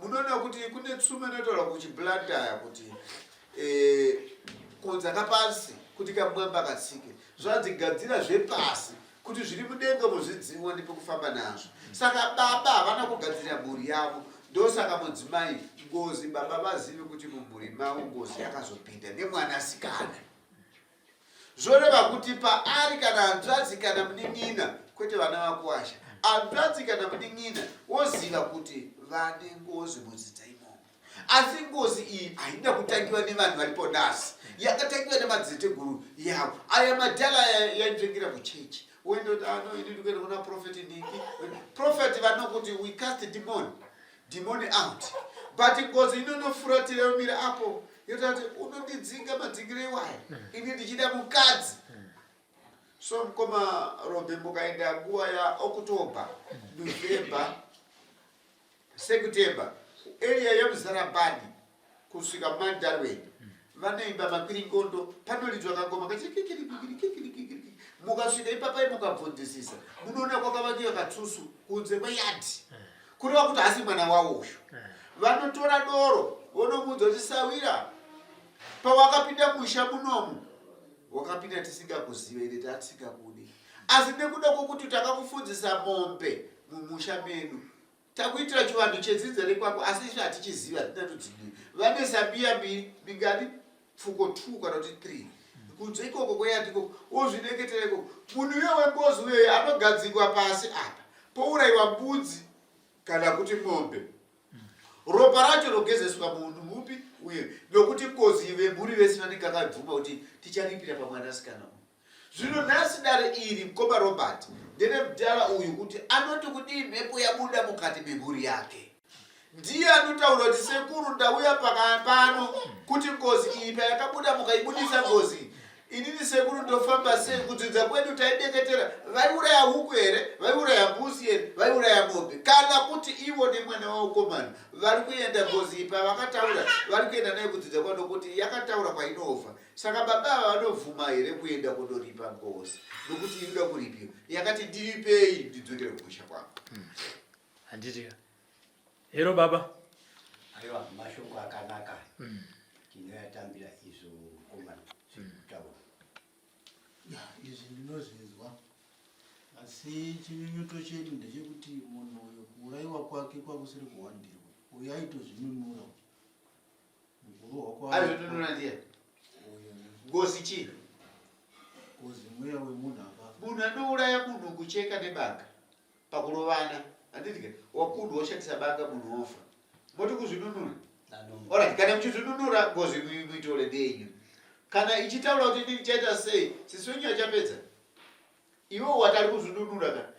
munoona kuti kune tsumo inotaura kuchiblantaya kuti eh, konza kapasi kuti kamwamba katsike zvanzi gadzira zvepasi kuti zviri mudenga muzvidziwa nepekufamba nazvo. Saka baba havana kugadzirira mhuri yavo, ndosaka mudzimai ngozi baba vazive kuti mumhuri mavo ngozi yakazopinda nemwanasikana. Zvoreva kuti paari kana hanzvadzi kana munin'ina, kwete vana vakuwasha, hanzvadzi kana munin'ina woziva kuti vane ngozi mudzidza imomo. Asi ngozi iyi haina kutangiwa nevanhu varipo nhasi, yakatangiwa nemadziteteguru yavo. Aya madhala aya yainzvengera kuchechi, woenda kuti ano ah, ini ndikuenda kuna profeti niki. Profeti vanokuti we cast demon, demon out, but ngozi inonofuratira yomira apo yotaura kuti unondidzinga madzingiro iwaya, ini ndichida mukadzi. So mukoma Robe, mukaenda nguva yaOctober, November September area yeMuzarabani kusvika muMandarweni vanoimba makwiringondo panoridzwa kangoma kachikikirikikirikikirikikiri mukasvika ipapai mukabvunzisisa munoona kwakavakiwa katsusu kunze kweyadhi kureva kuti hasi mwana wawo uyu vanotora doro vonomuudza kuti sawira pawakapinda musha munomu wakapinda tisingakuzive ende tatisingakudi asi nekuda kwokuti takakufundzisa mombe mumusha medu Takuitira chivanhu chedzinza rekwako asi isu hatichizivi hatina todzidii. Vane sambiya mbiri mingani pfuko 2 kana kuti 3 kunze ikoko kweyadi ikoko wozvideketera ikoko. Munhu uyo wengozi uyoyo anogadzikwa pasi apa pourayiwa mbudzi kana kuti mombe. Ropa racho rogezeswa munhu mupi uye nokuti ngozi vemhuri vese vanenge vakabvuma kuti ticharipira pamwanasikana uyu. Zvino nhasi dare iri mukoma Robert nderemudhara uyu kuti anoti kudii mhepo yabuda mukati memhuri yake. Ndiye anotaura kuti sekuru ndauya pano kuti ngozi iyi payakabuda mukaibudisa ngozi inini sekuru ndofamba sei kudzidza kwedu taideketera vaiuraya huku here vaiuraya mbuzi here vaiuraya mombe kana kuti ivo nemwana waukomana vari kuenda ngozi iyi pavakataura vari kuenda nayo kudzidza kwano kuti yakataura kwainova Saka baba ava vanobvuma here kuenda kundoripa ngozi nokuti inoda kuripiwa? Yakati ndiripei ndidzokere kumusha kwangu. Handiti ka. Hero baba. Aiwa mashoko akanaka. Tinoyatambira izvo mkomana zvekutaura. Ya, izvi ndinozvinzwa asi chinyunyuto chedu ndechekuti munhu uyu kuurayiwa kwake kwakusiri kuwandirwa uyu aitozvinunura Aizvotonona ndiye. Ngozi chii? Ngozi mweya wemunhu akafa. Munhu anouraya munhu kucheka nebanga pakurovana. Handiti ke wakundwa woshandisa banga munhu wofa. Moti kuzvinunura. Alright, kana muchizvinunura ngozi muitore ndeyenyu. Kana ichitaura kuti inini chaita sei, sisi wenyu achapedza. Iwe wati ari kuzvinunura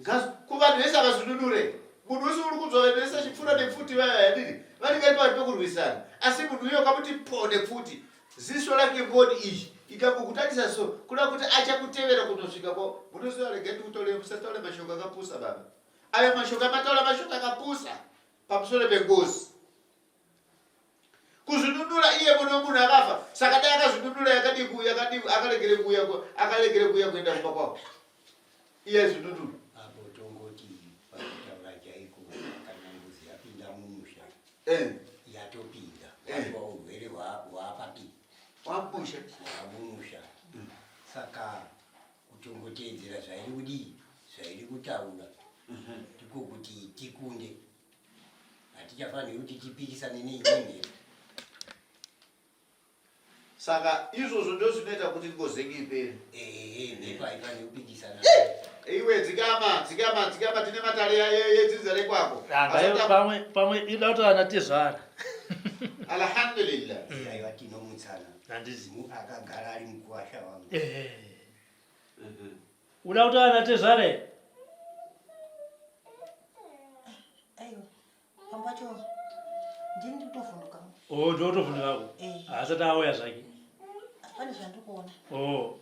ka kuvanhu vese havazvinunure munhu wese uri kunzwa vanhu vese vachipfuura nepfuti vaya yadini vanenge vari pakati pekurwisana asi munhu uyo ukamuti po nepfuti ziso rake mboni iyi ikangokutarisa so kuda kuti achakutevera kunosvika ko munoziva regai ndikutaure musataure mashoko akapusa baba ayo mashoko amataura mashoko akapusa pamusoro pengozi Kuzvinunura iye mwana wemunhu akafa saka dai akazvinunura yakadii kuuya akadii akaregere kuuya akaregere kuuya kuenda kumba kwavo iye aizvinunura. Apo tongoti pakutaura chaiko kana ngozi yapinda mumusha eh. yatopinda eh. wawa urwere hwaapapi wamusha hwamumusha saka kutongoteedzera zvairi kudii zvairi kutaura ndiko kuti tikunde Hatichafaniri kuti tipikisane neimwe mhepo. Saka izvozvo ndo zvinoita kuti ngozi yenyu ipere. Ehe, mhepo haifaniri kupikisana. Iwe dzikama, dzikama, dzikama tine matare yedzinza rekwako. Pamwe pamwe ida kuti ana tezvara. Alhamdulillah. Aiwa tinomutsana. Handizi. Akagara ari mukuwasha wangu. Ehe. Uda kuti ana tezvara here? Aiwa, pamwe pacho ndini ndiri kutovhunduka. Oh, ndiwe kutovhunduka ko? Eh. Asati auya zvake. Pane zvandiri kuona. Oh.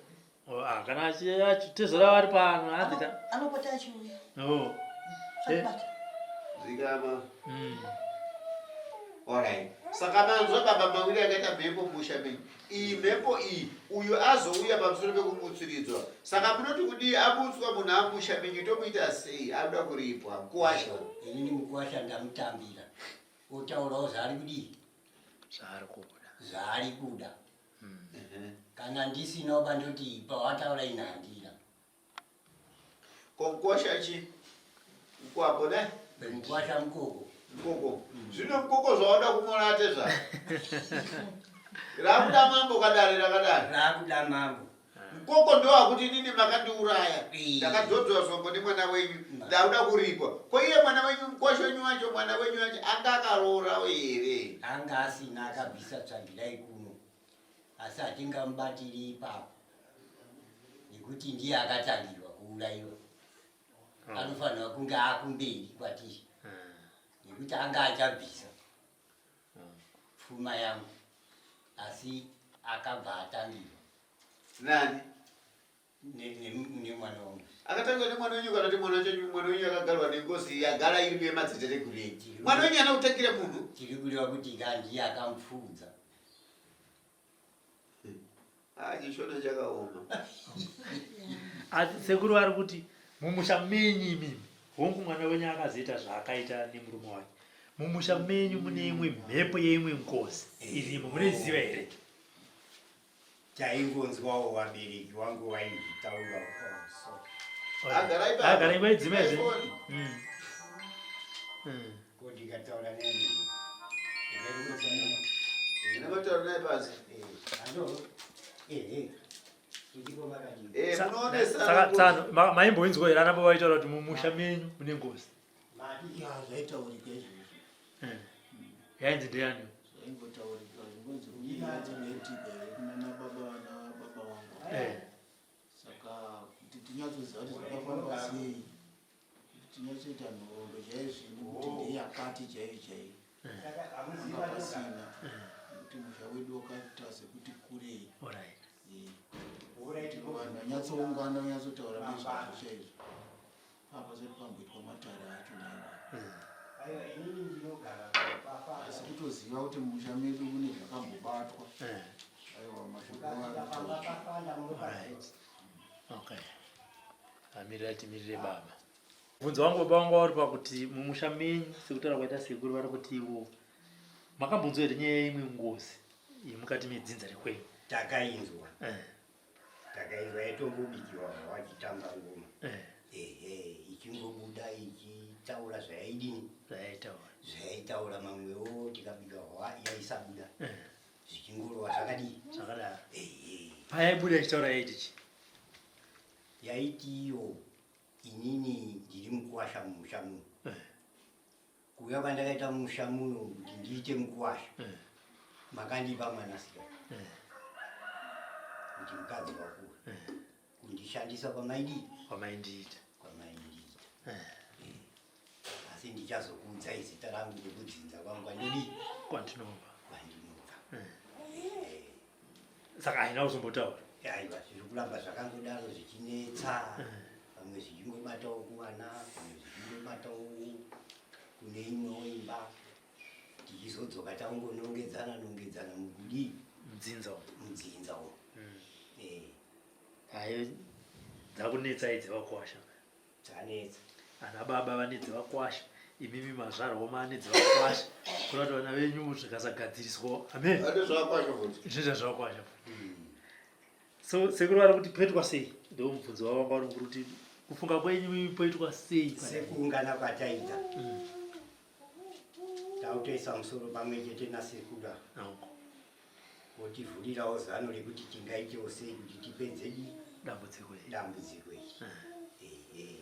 Oh, ah, kana tezvara vari pano, hanzi ka. Anopota achiuya. Oh. Eh. Zvakubata. Dzikama. Alright. Saka manzwa baba mawiri akaita mhepo musha menyu. Iyi mhepo iyi uyu azouya pamusoro pekumutsiridzwa. Saka munoti kudii amutswa munhu amusha menyu tomuita sei anoda kuripwa. Mkuwasha. Inini mukuwasha ndamutambira. Otaurawo zvaari kudii? Zvaari kuda. Zvaari kuda. Kana ndisinawo bandoti pawataura ini handina. Ko mkwasha chi? Mkwako ne? Mkwasha mkoko. Mkoko. Zvino mkoko zvawada kumora tezva. Rakuda mambo kadare rakadare. Rakuda mambo. Mkoko ndo akuti inini makandiuraya. Ndakadzodzwa zvombo nemwana wenyu. Ndakuda kuripwa. Ko iye mwana wenyu mkwasha wenyu wacho mwana wenyu wacho anga akaroora here? Anga asina akabvisa tsvagirai kuno. Asi hatingamubatiri ipapo nekuti ndiye akatangirwa kuuraiwa. Anofanirwa kunge akumberi kwatiri nekuti anga achabvisa pfuma yangu asi akabva atangirwa. Nani? Nemwana wangu. Akatangirwa nemwana wenyu kana kuti mwana wenyu mwana wenyu akagarwa nengozi yagara iri yemadziteteguru enyu. Mwana wenyu ana kutangira munhu. Tiri kureva kuti ka ndiye akamupfuudza. Ah, chishona chakaoma. Asi sekuru vari kuti mumusha menyu imimi hongu mwana wenyu akazoita zvaakaita nemurume wake mumusha menyu mune imwe mhepo yeimwe ngozi irimo munoiziva here Taingonzwawo vabereki wangu vaizvitaura so. Agara imba idzima izvi. Ko ndikataura neni. Ndinotaura naye pasi. Ando. Eh eh. Saka tsano maimboinzwa here ana baba vaitaura kuti mumusha menyu mune ngozi? Ya zvaitaurika izvozvo. Yainzi ndeyani? Zvaingotaurika zvingonzi kudii zvinoitika here kunana baba vana baba vangu. Eh. Saka kuti tinyatsoziva kuti zvakafamba sei, kuti tinyatsoita nhoroondo chaiyo zvino kuti ndeyakati chaiyo chaiyo. Panga pasina nekuti musha wedu wakaita sekuti kurei. Alright. Eh. Kuti vanhu vanyatsoungana vanyatsotaura nezvazvo chaizvo. Apa pasati pamboitwa matare acho naiwa. Asi kutoziva kuti mumusha medu mune zvakambobatwa. Aiwa mashoko arikutaurwa. Alright. Okay. Amirira timirire baba. Mubvunzo wangu baba wangu uri pakuti mumusha menyu sekutaura kwaita sekuru vari kuti ivo makambonzwa here nyaya yeimwe ngozi yemukati medzinza rekwenyu? Takainzwa. Eh. Takainzwa yatombobikiwa wachitamba ngoma. Eh. Ehe, ichingobuda ichitaura zvayaidini. Zvayaitaura. Zvayaitaura mamwewo tikabika hwa yaisabuda. Eh. Zvichingorova zvakadii? Zvakadaro. Ehe. Payaibuda ichitaura yaiti chii? Yaiti iyo inini ndiri mukuwasha mumusha muno. Eh. Kuuya kwandakaita mumusha muno kuti ndiite mukuwasha. Eh. Makandipa mwanasikana. Eh. Kuti mukadzi wako. Eh. Kundishandisa kwamaidii? Kwamaindiita. Kwamaindiita. Eh. Asi ndichazokuudzai zita rangu nekudzinza kwangu kwandodii? Kwandinobva. Kwandinobva. Eh. Saka haina kuzombotaura? Aiwa, zviri kuramba zvakangodaro zvichinetsa. Pamwe zvichingobatawo kuvana, pamwe zvichingobatawo kune imwewo imba. Tichizodzoka tangonongedzana nongedzana mukudii? Mudzinza umu. Mudzinza umu. Eh. Hayi, dzakunetsa idzi vakwasha. Dzanetsa. Ana baba vane dzevakwasha, imimi mazvarwa mane dzevakwasha. Kuda kuti vana venyu zvikasagadziriswa. Amen. Vane zvavakwasha futi. Zvinoita zvavakwasha futi. So sekuru vari kuti poitwa sei? Ndo mubvunzo wavo wanga uri kuti kufunga kwenyu imimi poitwa sei? Sekuungana kwataita. Tautoisa musoro pamwe chete nasekuru ava. Hongu. Votivhurirawo zano rekuti tingaitewo sei kuti tipedze Dambudziko iri. Dambudziko iri. Ehe.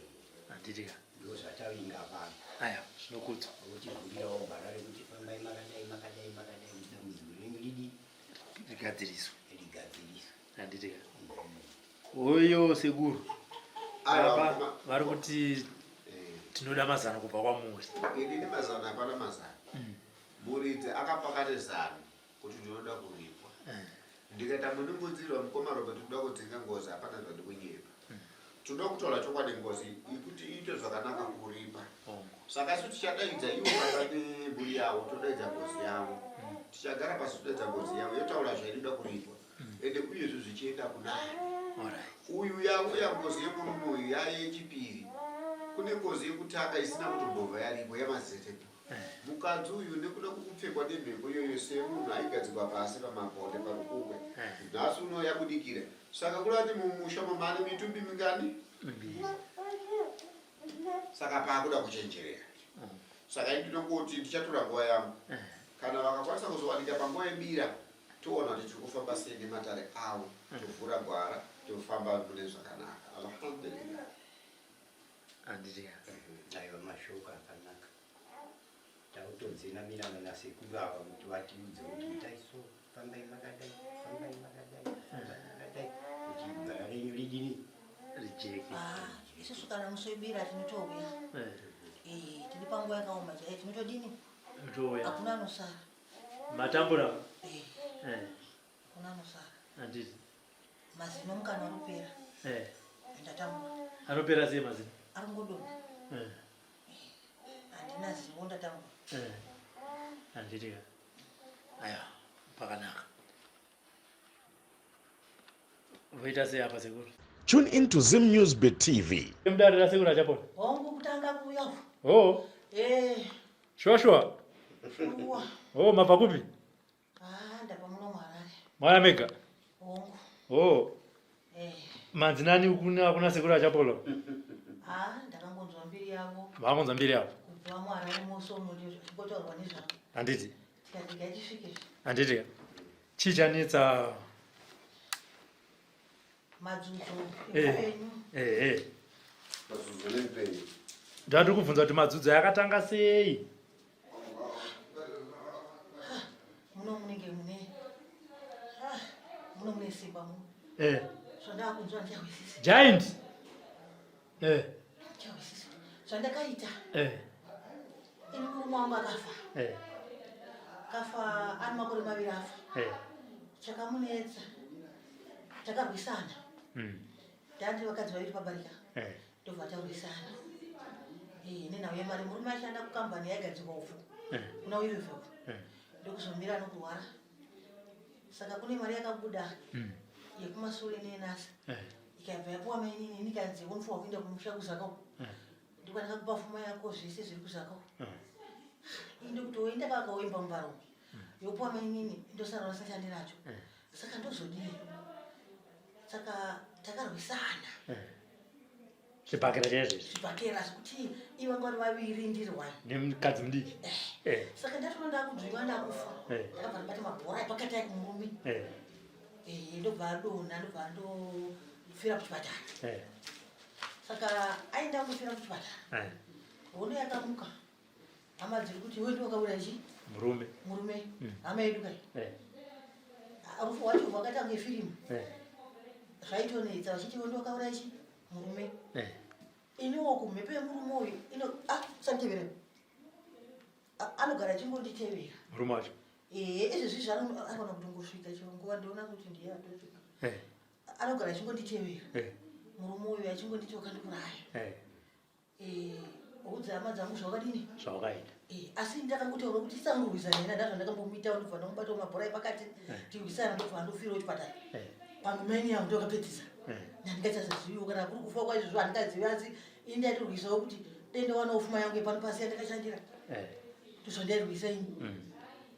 Handiti ka? Ndo zvatavinga pano. Aya, zvinokudzwa. Votivhurirawo gwara rekuti fambai makadai makadai makadai kuti dambudziko renyu ridi Rigadziriswe. Rigadziriswe. Handiti ka? Oyo sekuru. Aiwa, Baba vari kuti tinoda mazano kubva kwamuri. Inini mazano hapana mazano. Muridzi akapakata zano kuti ndinoda kuripwa. Ndikaita munungudzirwa mukoma Robert kuda kudzinga ngozi hapana zvandikunyepa. Tinoda kutaura chokwadi ngozi ikuti iite zvakanaka kuripa. Saka isu tichadaidza ivo baba nemhuri yavo todaidza ngozi yavo. Tichagara pasi todaidza ngozi yavo yotaura zvainoda kuripwa. Ende uyezve zvichienda kunani. Uyu yauya ngozi yemurume uyu yayechipiri. Kune ngozi yekutanga isina kutombobva yaripo yamazetepo. Mukadzi uyu nekuda kwekupfekwa nemhepo iyoyo semunhu aigadzikwa pasi pamaponde parukukwe. Nhasi uno yabudikira. Saka kureva kuti mumusha mamane mitumbi mingani? Miviri. Saka paakuda kuchenjerera. Saka ini ndinongoti ndichatora nguva yangu. Kana vakakwanisa kuzowanika panguva yebira toona kuti tiri kufamba sei nematare avo. Tovhura gwara tofamba mune zvakanaka. Alhamdulillah. Handiti ka? Aiwa mashoko akanaka. Tautodzenamirana nasekuru ava kuti vatiudze kuti itai so, fambai makadai, fambai makadai, fambai makadai kuti gwara renyu ridini? Rijeke. Ah, isusu kana musi webira tinotouya. Eh, tiri panguva yakaoma chaiyo tinotodini? Tinotouya. Hakuna anosara. Matambura? Eh. Eh. Hakuna anosara. Handiti. Mazino mukana anopera. Eh. Ndatambura. Anopera sei mazino? Ari kungodonha. Eh. Handina zino ndatambura. Eh. Handiti ka? Aiwa, pakanaka. Voita sei apa sekuru? Tune in to Zim News Bit TV. Mudare rasekuru achapona. Hongu kutanga kuuya. Oh. Eh. Shuwa shuwa. Shuwa. Oh, mabva kupi? Ah, ndabva muno muHarare. Mauya mega? Hongu. Oh. Eh. Manzi nani kuna sekuru achapola? Ah, ndakangonzwa mbiri yavo. Makangonzwa mbiri yavo? Kubva muHarare muso uno ndikotaurwa nezvavo. Handiti. Tikati ngatisvike. Handiti. Chii chanetsa? Madzudzo Eh. eupenyu. Eh, eh. Madzudzo neupenyu. Ndati kubvunza kuti madzudzo yakatanga sei? Muno mune simba muno. Eh. Zvandakunzwa ndichahwisisa. Giant. Eh. Ndichahwisisa. Zvandakaita. Eh. Ini murume wangu akafa. Eh. Kafa ane makore maviri afa. Eh. Chakamunetsa. Takarwisana. Ndandiri vakadzi vaviri pabarika. Eh. Ndobva tarwisana. Eh, nenhau yemari murume ashanda kukambani yaigadzirwa upfu. Eh. Kuna Wiliville. Eh. Ndokuzomira nokurwara. Saka kune mari yakabuda yekumasure neyenasa. Eh. Ikabva yapuwa mainini ini ikanzi unofanirwa kuenda kumusha kuZaka uko. Eh. Ndikwa ndakakupa pfuma yako zvese zviri kuZaka uko. Eh. Ini ndokuti woenda kakaoimba mumba umu. Yopuwa mainini ndosara vasina chandinacho. Eh. Saka ndozodii? Saka takarwisana. Eh. Zvibhakera chaizvo izvi. Zvibhakera zvekuti ivo vanga vari vaviri ndiri one. Nemukadzi mudiki. Eh. Saka ndatoona ndakudzviwa ndakufa. Eh. Ndakabva ndabata mabhora epakati aya kumurume. Eh. Eh, ndobva adonha ndobva andofira kuchipatara. Eh. Saka aenda kundofira kuchipatara. Eh. Hondo yakamuka. Hama dziri kuti iwe ndiwe wakauraya chii? Murume. Murume. Hama yedu kai. Eh. Rufu rwacho rwakaita kunge firimu. Eh. Zvaitonetsa vachiti iwe ndiwe wakauraya chii? Murume. Eh. Iniwo kumhepo yemurume uyu ino ah usanditevere. Anogara achingonditevera. Murume wacho. Ehe, izvezvi zvaanogona kutongosvika chero nguva ndoona kuti ndiye atosvika. Eh. Anogara achingonditevera. Eh. Murume uyu achingonditi wakandiuraya. Eh. Eh, udza hama dzangu zvakadini? Zvawakaita. Eh, asi ndakangotaura kuti tisangorwisana ena ndazvo ndakambomuita ndobva ndamubata mabhora epakati tirwisana ndobva andofira kuchipatara. Eh. Pamwe yangu ndokapedzisa. Eh. Handingachaziviwo kana kuri kufa kwaizvozvo handingazivi asi ini ndaitorwisawo kuti dai ndawanawo pfuma yangu yepano pasi yandakashandira. Eh. Ndozvandairwisa ini.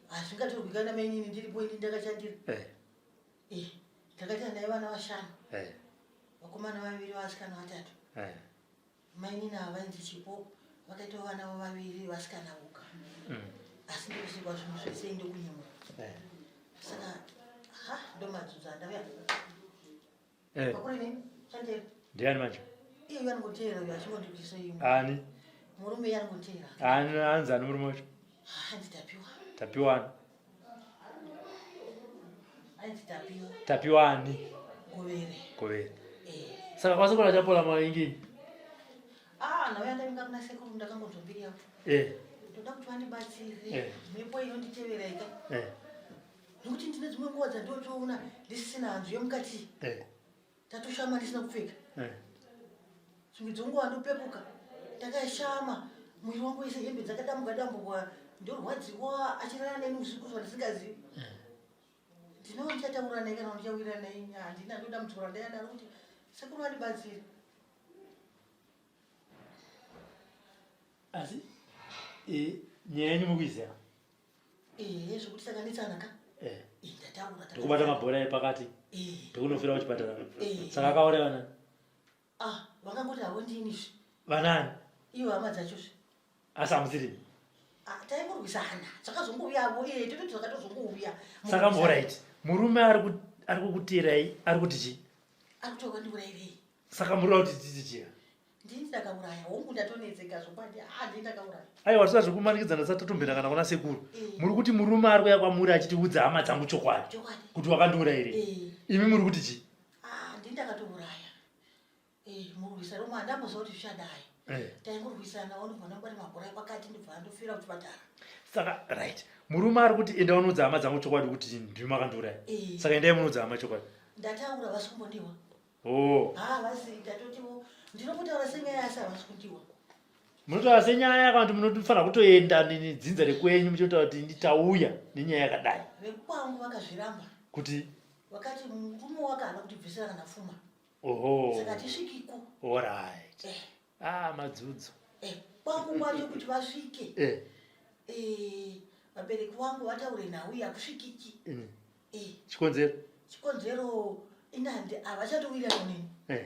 Hazvingatorwika namainini ndiripo ini ndakashandira. Eh. Eh, ndakaita naye vana vashanu. Eh. Vakomana vaviri vasikana vatatu. Eh. Mainini ava vainzi Chipo vakaitawo vana vaviri vasikana voga. Asi ndokusikwa zvinhu zvese ndokunyimwa. Eh. Saka ha ndomadzudza andauya. Eh. Pakuri nini? Chandera. Ndiani manje? Iye uyu anongoteera uyu achingondibvisa iyo. Ani? Murume iye anongoteera. Ani anzi ani murume wacho? Hanzi Tapiwa. Tapiwa ani? Hanzi Tapiwa. Tapiwa ani? Govere. Govere. Eh. Saka kwasekuru achapola maingi. Ah, nauya ndavinga kuna sekuru ndakangonzwa mbiri yavo. Eh. Ndoda kuti vandibatsire. Eh. Mhepo inonditevera ika. Eh. Nokuti ndine dzimwe nguva dzandinotoona ndisisina hanzu yemukati. Eh. Tatoshama ndisina kupfeka. Eh. Dzimwe dzenguva ndopepuka ndakashama mwiri wangu wese hembe dzakadambuka dambuka ndorwadziwa achirara neni usiku zvandisingazivi. Ndinova ndichataura naye kana ndichawirira naye handina ndoda mudzora ndayadaro kuti sekuru vandibatsire. Asi eh nyaya yenyu mukuiziva? Ehe, zvekuti takanetsana ka. Eh. Eh, ndataura. Ndokubata mabhora epakati. Eh. Ndokunofira kuchipatara. Eh. Saka akauraya vanani? Ah, vakangoti havo ndinizve. Vanani? Ivo hama dzachozve. Asi hamusiri? Ah, taingorwisana. Zvakazongouya eh tototi zvakatozongouya. Saka alright. Murume ari kukuteerai ari kuti chii? Ari kuti wakandiurayirei? Saka muri kuti titi chii? Ndini ndakauraya. Hongu ndatonetseka zvokwadi. Ah, ndini ndakauraya. Aiwa tisina zvekumanikidzana tisati tatombenda kana kuna sekuru. Eh. Muri kuti murume ari kuuya kwamuri achitiudza hama dzangu chokwadi. Chokwadi. Kuti wakandiurayirei? Eh. Imi muri kuti chii? Ah, ndini ndakatouraya. Eh, murwisano umu handamboziva kuti zvichadai. Eh. Taingorwisana ndobva ndamubata mabhora epakati ndobva andofira kuchipatara. Saka right. Murume ari kuti enda unoudza hama dzangu chokwadi kuti ndimi makandiuraya. Eh. Saka endai munoudza hama chokwadi. Ndataura vasi kumbondiwa. Oh. Ah, vasi ndatotiwo ndinopotaura senyaya asi havasi kundiwa. Munotaura senyaya kana kuti munofanira kutoenda nedzinza rekwenyu muchitotaura kuti nditauya nenyaya yakadai. Vekwangu vakazviramba. Kuti Vakati murume wake haana kutibvisira kana pfuma. oho. Saka hatisvikiko. Alright. Eh. Ah, madzudzo. Eh, kwangu kwacho kuti vasvike. Eh. Eh, vabereki vangu vataure nhau iyi hakusvikiki. Eh. Chikonzero? Chikonzero inandi havachatowirirana neni. Eh.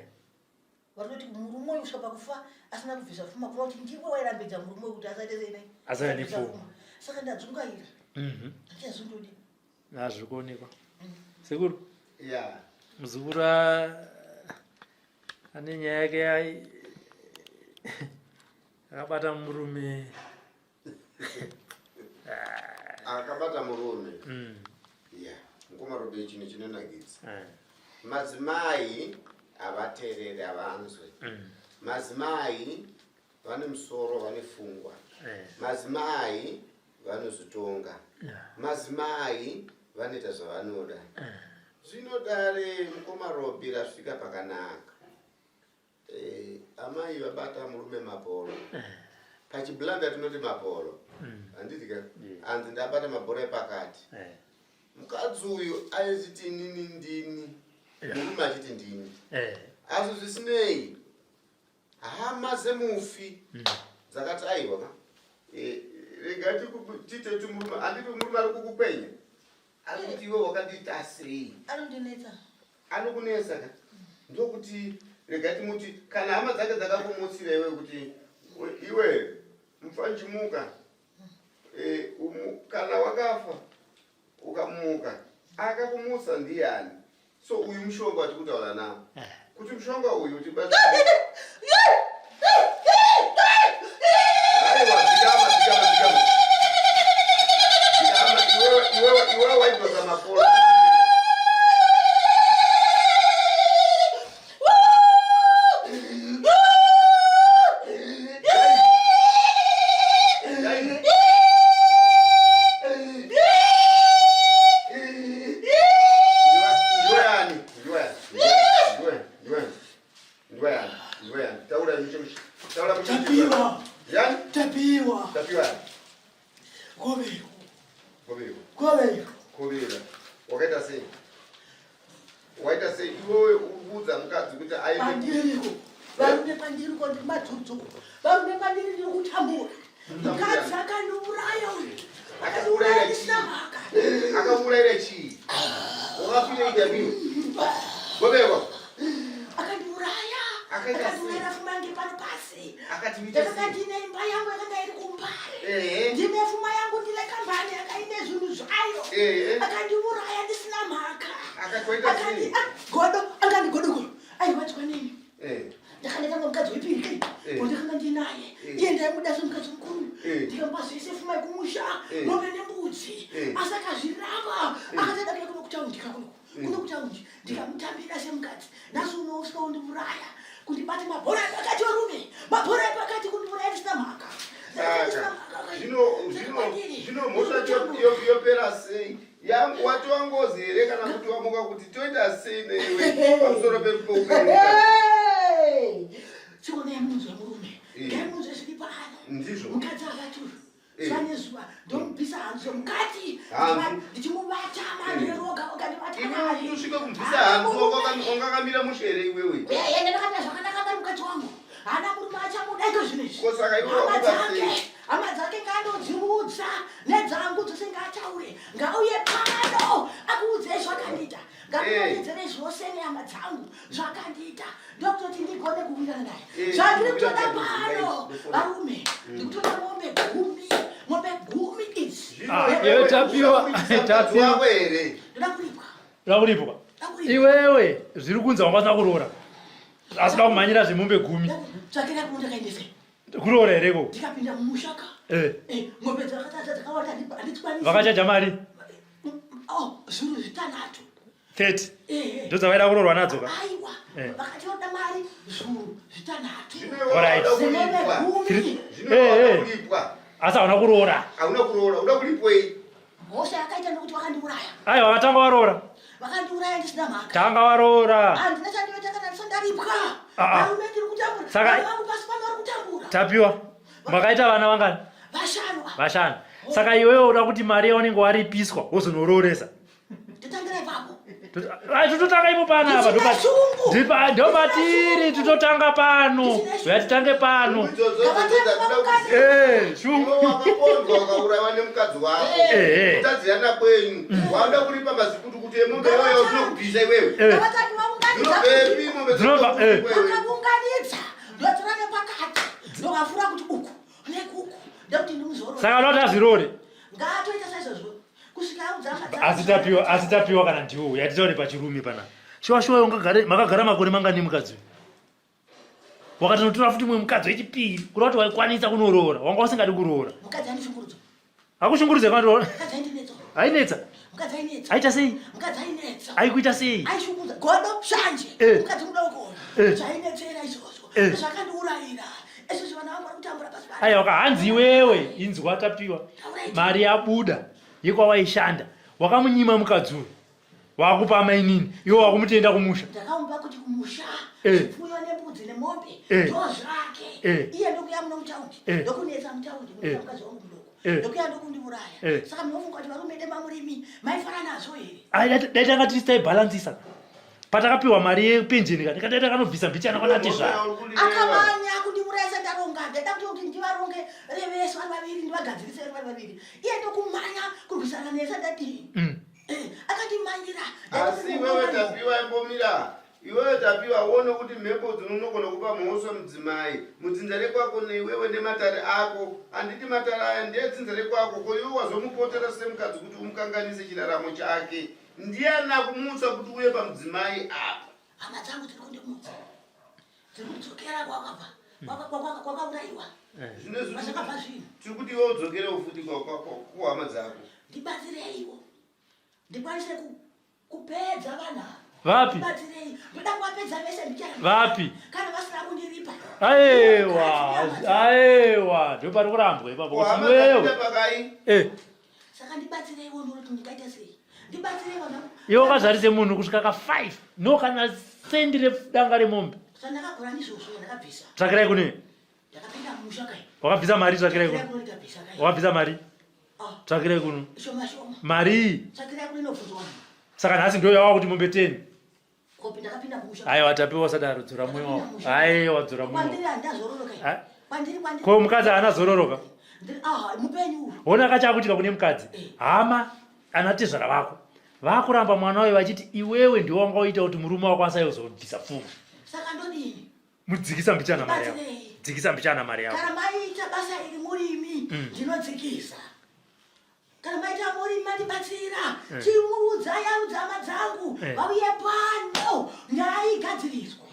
Vari kuti murume uyu kusvika pakufa asina kubvisa pfuma kureva kuti ndiwe wairambidza murume uyu kuti asaite sei nei? Asave nepfuma. Saka ndadzungaira. Handichazondodi. Hazviri kuonekwa. Sekuru? Yeah. Muzukuru ane nyaya yake akabata murume. Akabata murume. Yeah. Mukoma Robe chinhu chinonakidza. Eh. Madzimai havaterere havanzwe. Mm. Madzimai vane musoro vane fungwa. Eh. Madzimai vanozvitonga. Madzimai vanoita zvavanoda. Eh. Zvino dare mukoma Robi rasvika pakanaka. Eh, amai vabata murume mabhoro eh. pachiblanda tinoti mabhoro mm. handiti ka hanzi ndabata mabhoro epakati eh. mukadzi uyu aiziti inini ndini murume achiti ndini asi zvisinei hama dzemufi mm. dzakati aiwa ka rega tiite ti murume handiti murume ari kukukwenya ari kuti iwe wakandiita sei anondinetsa anokunetsa ka ndokuti rega timuti kana hama dzake dzakakumutsira iwe kuti iwe mufanchimuka e, kana wakafa ukamuka akakumutsa ndiyani so uyu mushonga watiri kutaura nawo eh. kuti mushonga uyu utibatsira iwewe waidzosa mapolo Tapiwa. Tapiwa. Tapiwa. Govero. Govero. Govero. Govero. Wakaita sei? Waita sei? Iwewe ukuudza mukadzi kuti aende Pandiriko. Varume pandiriko ndiri madzudzu. Varume pandiri ndiri kutambura. Mukadzi akandiuraya uyu. Akakuurayira chii? Akakuurayira chii? Wakafira Tapiwa. Govero. Akandiuraya. Akandiuraya fuma yangu pano pasi. Ndakanga ndine imba yangu yakanga iri kuMbare. Ndine fuma yangu ndine kambani yanga ine zvinhu zvayo. Akandiuraya ndisina mhaka. Akati godo angandigodo airwadzwa neni. Ndakaneta mukadzi wepiri wandakanga ndinaye iye ndaimuda semukadzi mukuru ndikamupa zvese fuma yekumusha mombe nembudzi asi akazviramba akati adakira kuno kutaundi kakuno kuno kutaundi ndikamutambira semukadzi nhasi uno usika undiuraya kundibata mabhora epakati varume mabhora epakati kundiuraya ndisina mhaka zvino mhosva yopera sei yangu watova ngozi here kana kuti wamuka kuti toita sei newe pamusoro peupenyu chionai munzwa murume ngaimunzwe zviri pano ndizvo mukadzi akati zuva nezuva ndomubvisa hanzu mukati ndichimubata manheru oga oga ndibata naye usvike kumubvisa hanzu wanga mushe here iwewe ende ndakamira zvakanaka ndari mukadzi wangu haana murume achamuda iko zvino izvi Ko saka iwe hama wamuka dzake sei? hama dzake ngaandodziudza nedzangu dzose ngaataure ngauye pano akuudzei zvakandiita ngakurondedzere zvose nehama dzangu zvakandiita ndokutoti ndigone kuwirirana naye eh, zvandiri kutoda pano varume mm. ndikutoda mombe gumi mombe gumi idzi ah, iwe tapiwa tapiwa here ndoda kuripwa ndoda kuripwa iwewe zviri kunzi wanga usina kuroora asi da kumhanyira zvemombe gumi tsvakira kundakaendese kuroora here ko ndikapinda mumushaka eh. eh, mombe dzakatadza dzakawanda handikwanisi vakachaja mari oh, zviuru zvitanhatu 30 ndodzavaida kuroorwa nadzo ka aiwa eh. vakati vanoda mari zviuru zvitanhatu asi hauna kuroora hauna kuroora uda kulipwei mhosva yakaita nokuti vakandiuraya aiwa vakatanga varoora vakandiuraya ndisina mhaka tanga varoora handina chandinoita kana ndisati ndaripwa ah, ah. varume ndiri kutambura saka vangu pasi pano vari kutambura tapiwa makaita vana vangani vashanu vashanu saka iwewe uda kuti mari yaunenge waripiswa wozonorooresa totangira ipapo tototanga ipo pano apa ndomatiri tototanga pano uya titange pano eh, shunguwakapondwa ukauraiwa nemukadzi wako eh, eh. kutadzirana kwenyu wauda kuripa mazikutukutu emombe wayo dzinokubvisa iwewe dzinobvepi mombe dzinobvakaunganidza ndotora nepakati ndovafura kuti uku nekuku ndekuti ndimuzorore saka unoda kuti azvirore ngaatoita saizvozvo asi tapiwa asi tapiwa kana ndiwo uya titaure pachirume pana shuwa shuwa ungagare makagara makore mangani mukadzi uyu wakatonotora futi mumwe mukadzi wechipiri kureva kuti waikwanisa kunoroora wanga usingadi kuroora mukadzi andishungurudza akushungurudza kana ainetsa Mukadzi ainetsa. Aita sei? Mukadzi ainetsa. Aikuita sei? Aishungudza. Godo shanje. Eh. Mukadzi mudoko. Eh. Zvainetsera izvozvo. Eh. Zvakandiurayira. Izvozvo vana vangu vari kutambura pasi pano. Aiwa hanzi iwewe inzwa tapiwa. Mari yabuda yekwawaishanda. Wakamunyima mukadzi uyu. Wakupa amainini. Iwe wakumuti kumusha. Ndakamupa kuti kumusha. Eh. Zvipfuyo nembudzi nemombe. Eh. Ndozvake. Eh. Iye ndokuya muno mutaundi. Eh. Ndokunetsa mutaundi. Eh. Munoita mukadzi wangu mudoko. Eh. Ndokuya ndokundiuraya. Eh. Saka munofunga kuti varume dema murimi maifara nazvo here? Ai, dai tanga tiri taibhalansisa. Patakapiwa mari yepenjeni ka ndikadai takanobvisa mbichana kwana tezvara. Akamanya kundiurayisa ndaronga ndaida kuti kuti ndivaronge revese vari vaviri ndivagadzirise vari vaviri iye ndokumhanya kurwisana nese ndadii Eh, akandimhanyira Asi iwewe Tapiwa imbomira. Iwewe Tapiwa uone kuti mhepo dzinonogona kupa mhosva mudzimai mudzinza rekwako neiwewe nematare ako. Handiti matare aya ndeyedzinza rekwako ko iwe wazomupotera semukadzi kuti umukanganise chiraramo chake. Ndiani akumutsa kuti uye pamudzimai apa? Hama dzangu dziri kundimutsa dziri kudzokera kwakabva kwakaurayiwa Zvino kwazvakabva zvinhu. Tiri kuti iwe udzokerewo futi kuhama dzako. Ndibatsireiwo ndikwanise kupedza vanhu ava. Vapi? Ndibatsirei ndoda kuvapedza vese ndichara Vapi? kana vasina kundiripa. Aiwa, aiwa, ndopari kurambwa ipapo kuti Kuhama iwewe. dzapinda pakai? Eh, Saka ndibatsireiwo ndoti ndingaita sei ndibatsirei vanhu iwe wakazvarise munhu kusvika ka 5 no kana sendi redanga remombe. Zvandakagura ndizvozvo ndakabvisa. Tsvakirai kune. Ndakapinda mumusha kai. Wakabvisa mari tsvakirai Tsvakirai kuno. kuno ndikabvisa kai. Wakabvisa mari. Ah. Tsvakirai kuno. Shoma shoma. Mari. Tsvakirai kuno inobvunzwa vanhu. Saka nhasi ndiyo yawa kuti mombe 10. Kopi ndakapinda mumusha. Aiwa tapiwa usadaro dzora moyo wako. Aiwa dzora moyo. Kwandiri handazororo kai. Ah. Kwandiri kwandiri. Ko mukadzi haana zororoka. Ndiri ah mupenyu uyu. Hona kachakuitika kune mukadzi. Hama ana tezvara vako. Vakuramba mwana wayo vachiti iwewe ndiwe wanga waita kuti murume wako asayozobvisa pfuma. Saka ndodini? Mudzikisa mbichana mari yako. Ndibatsirei. Dzikisa mbichana mari yako. Kana maita basa iri murimi ndinodzikisa. Kana maita murimi mandibatsira. Eh. Chimuudzai audza hama dzangu Eh. vauye pano nyaya igadziriswe.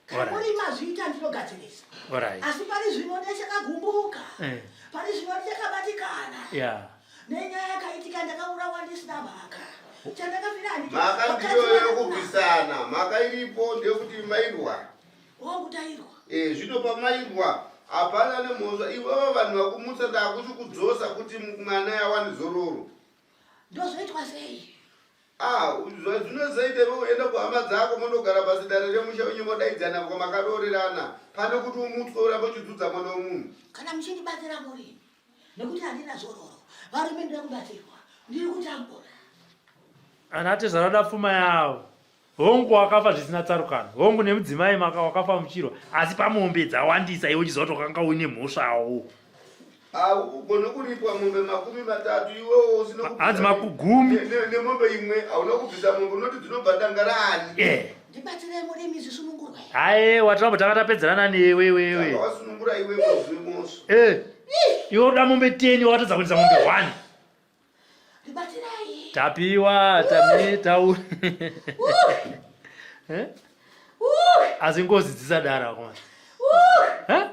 Kana Alright. murimi azviita ndinogadzirisa. Alright. Asi pari zvino ndechakagumbuka. Eh. Pari zvino ndichakabatikana. Yeah. Nenyaya yakaitika ndakaurawa ndisina mhaka. Chandakafira handiti. Mhaka ndiyo yekurwisana. Mhaka iripo ndeyekuti mairwa. Wangu tairwa. Eh, zvino pamairwa hapana nemhosva. Iwewe vanhu vakumutsa ndakuti kudzosa kuti mwana yawane zororo. Ndozvoitwa sei? Ah, zvinozoita iwe uenda kuhama dzako mondogara pasi dare remusha wenyu modaidzana kwamakaroorerana pane kuti umutswe urambe uchidzudza mwana wemunhu. Kana muchindibatsira murimi nekuti handina zororo varume ndinoda kubatsirwa ndiri kutambura. Ana tezvara da pfuma yavo. Hongu wakafa zvisina tsarukano. Hongu nemudzimai maka wakafa muchirwa. Asi pamombe dzawandisa iwe uchiziva kuti wakanga uine mhosvawo. Ugone kuripwa mombe 30 iwewo usina kubvisa Hanzi makugumi. Nemombe imwe hauna kubvisa mombe unoti dzinobva danga raani. Eh. Ndibatsirei murimi zvisunungurwe. Aiwa tirambo tanga tapedzerana newe wewe. Saka wasunungura iwe mozvi mosva. Eh. Iwe uda mombe 10 wakatadza kuendesa mombe 1. Ndibatsirei. Tapiwa tami tauri. Eh? Asi ngozi dzisadaro akomana. Eh?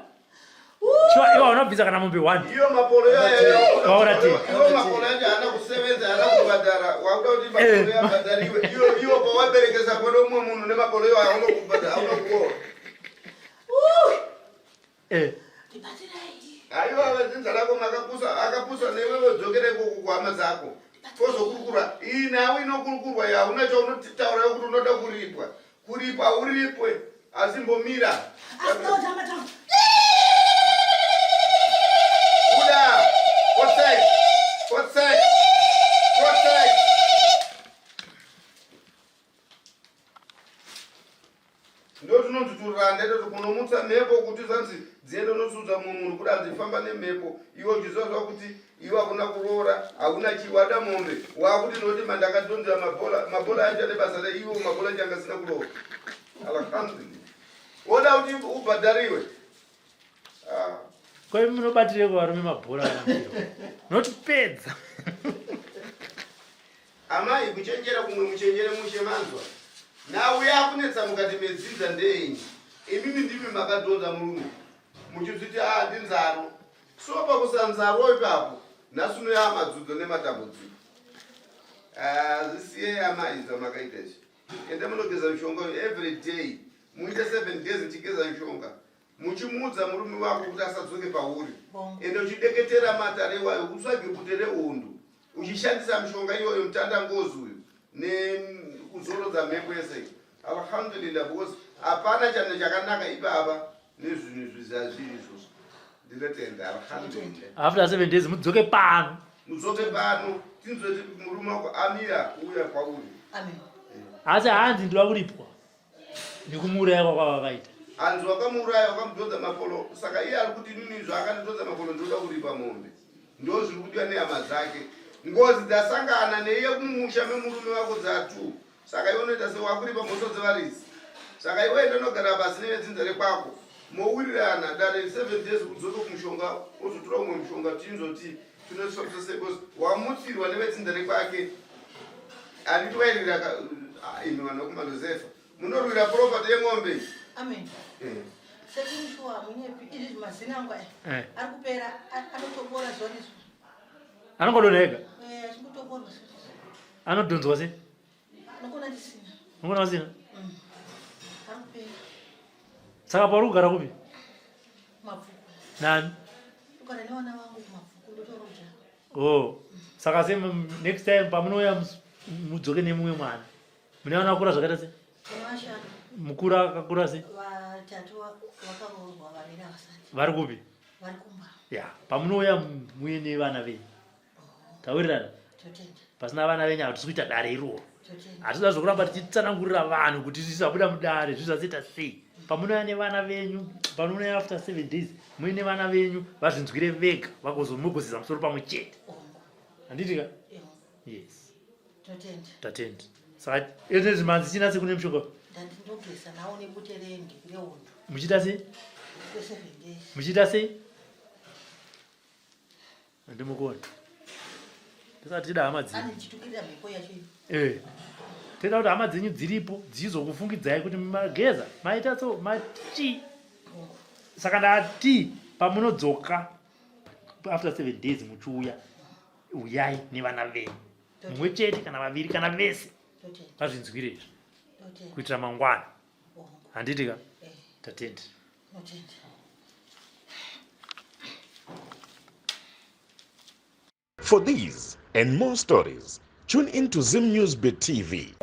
Chiwa iwe unobvisa kana mombe 1. Iyo mapolo yayo. Waona ti. Iyo mapolo yacho haana kusevenza haana kubhadhara. Wakuda kuti mapolo yabhadhariwe. Iyo iyo pawaberekesa mwana umwe munhu nemapolo iwayo hauna kubhadhara hauna kuora. Eh. Ndibatsirei. Haiwa vedzinza rako makapusa akapusa newe wodzokera ikoko kuhama dzako. Tozokurukura iyi nhau inokurukurwa iyi hauna chaunotaura kuti unoda kuripwa. Kuripwa uripwe asi mbomira. Asi ndaudza hama dzangu. Buda! Kotsek! Kotsek! Kotsek! Ndo tinonzi turande toti kunomutsa mhepo kuti zvanzi dziende unosudza mumwe munhu kuti anzi famba nemhepo iwe uchiziva zva kuti iwe hakuna kuroora hakuna chii wada mombe wakuti noti mandakadhonzera mabhola mabhola acho ane basa rei iwe mabhola acho anga asina kuroora. Alhamdulillah. Woda kuti ubhadhariwe. Ah. Ko imi munobatirei kuvarume mabhora kana mupira? Munotipedza. Amai kuchenjera kumwe muchenjere mushe manzwa. Nhau yakunetsa mukati medzinza ndeyenyi. Imimi ndimi makadhonza murume muchizviti ah ndinzaro. So pakusanzarwo ipapo nhasi uno yaa madzudzo nematambudziko. Ah, zvisiyei amai zvamakaita izvi. Enda munogeza mishonga uyu every day. Muite 7 days muchigeza mishonga. Muchimuudza murume wako kuti asadzoke pauri. Ende uchideketera matare iwayo utsvage bute rehondo. Uchishandisa mishonga iyoyo mutanda ngozi uyu nekuzorodza mhepo yese. Alhamdulillah because hapana chanhu chakanaka ipapa nezvinhu izvi zvazviri izvozvo. Ndinotenda alhamdulillah. After 7 days mudzoke pano. Mudzoke pano tinzwe kuti murume wako amira kuuya kwauri. Amen. Asi hanzi ndoda kuripwa nekumuuraya kwakwavakaita. Hanzi wakamuuraya wakamudhonza mapolo saka iye ari kuti inini zvaakandidhonza mapolo ndoda kuripa mombe. Ndozviri kudiwa nehama dzake. Ngozi dzasangana neiye kumusha memurume wako dzatu. Saka iwe unoita sei wakuripa mhosva dzevaridzi. Saka iwe enda unogara pasi nevedzinza rekwako mowirirana dare 7 days udzoke kumushonga wozotora umwe mushonga tinzoti tinosvapisa sei because wamutsirwa nevedzinza rekwake handiti wairwira ah, imi vanhu vekumajosefa munorwira property yemombe iyi Amen. Eh. Sekuru shuwa munyepi izvi mazina angu aya Eh. ari kupera anotobora zuva nezuva. Anongodonha ega. Eh, achingotoborwa zuva nezuva. Anodhonzwa sei? Anokona ndisina. Unogona usina? Ari kupera Saka pauri kugara kupi? mabvuku. Nani? Kugara nevana vangu kumabvuku ndotoroja. Oh. Saka se next time pamunouya mudzoke nemumwe mwana. Mune vana vakura zvakaita sei? Vana vashanu. Mukuru akakura sei? Vatatu vakaroorwa vaviri havasati. Vari kupi? Vari kumba. Ya, pamunouya muye nevana venyu. Tawirirana? Totenda. Pasina vana venyu hatisi kuita dare iroro. Totenda. Hatisi zvokuramba tichitsanangurira vanhu kuti zvisabuda mudare zvisazoita sei. Pamunouya nevana venyu, pamunouya after 7 days, muye nevana venyu vazvinzwire vega vagozomugozeza musoro pamwe chete. Handiti ka? Yes. Totenda. Tatenda. Saka ezvinezvi manzi china sekune mushonga. Ndandi ndogeza nawo nebute rendi rehondo. Muchiita sei? Kwe 7 days. Muchiita sei? Handimukoni. Tisati tida hama dzenyu. Ani ndichitukirira mhepo yacho iyo. Eh. Tida kuti hama dzenyu dziripo dzichizokufungidzai kuti mageza, maita so, machi. Saka ndati pamunodzoka after 7 days muchiuya uyai nevana venyu. Mumwe chete kana vaviri kana vese. Vazvinzwire izvi. Kuitira mangwana. Handiti ka? Tatenda. For these and more stories, tune in to Zim News Bit TV.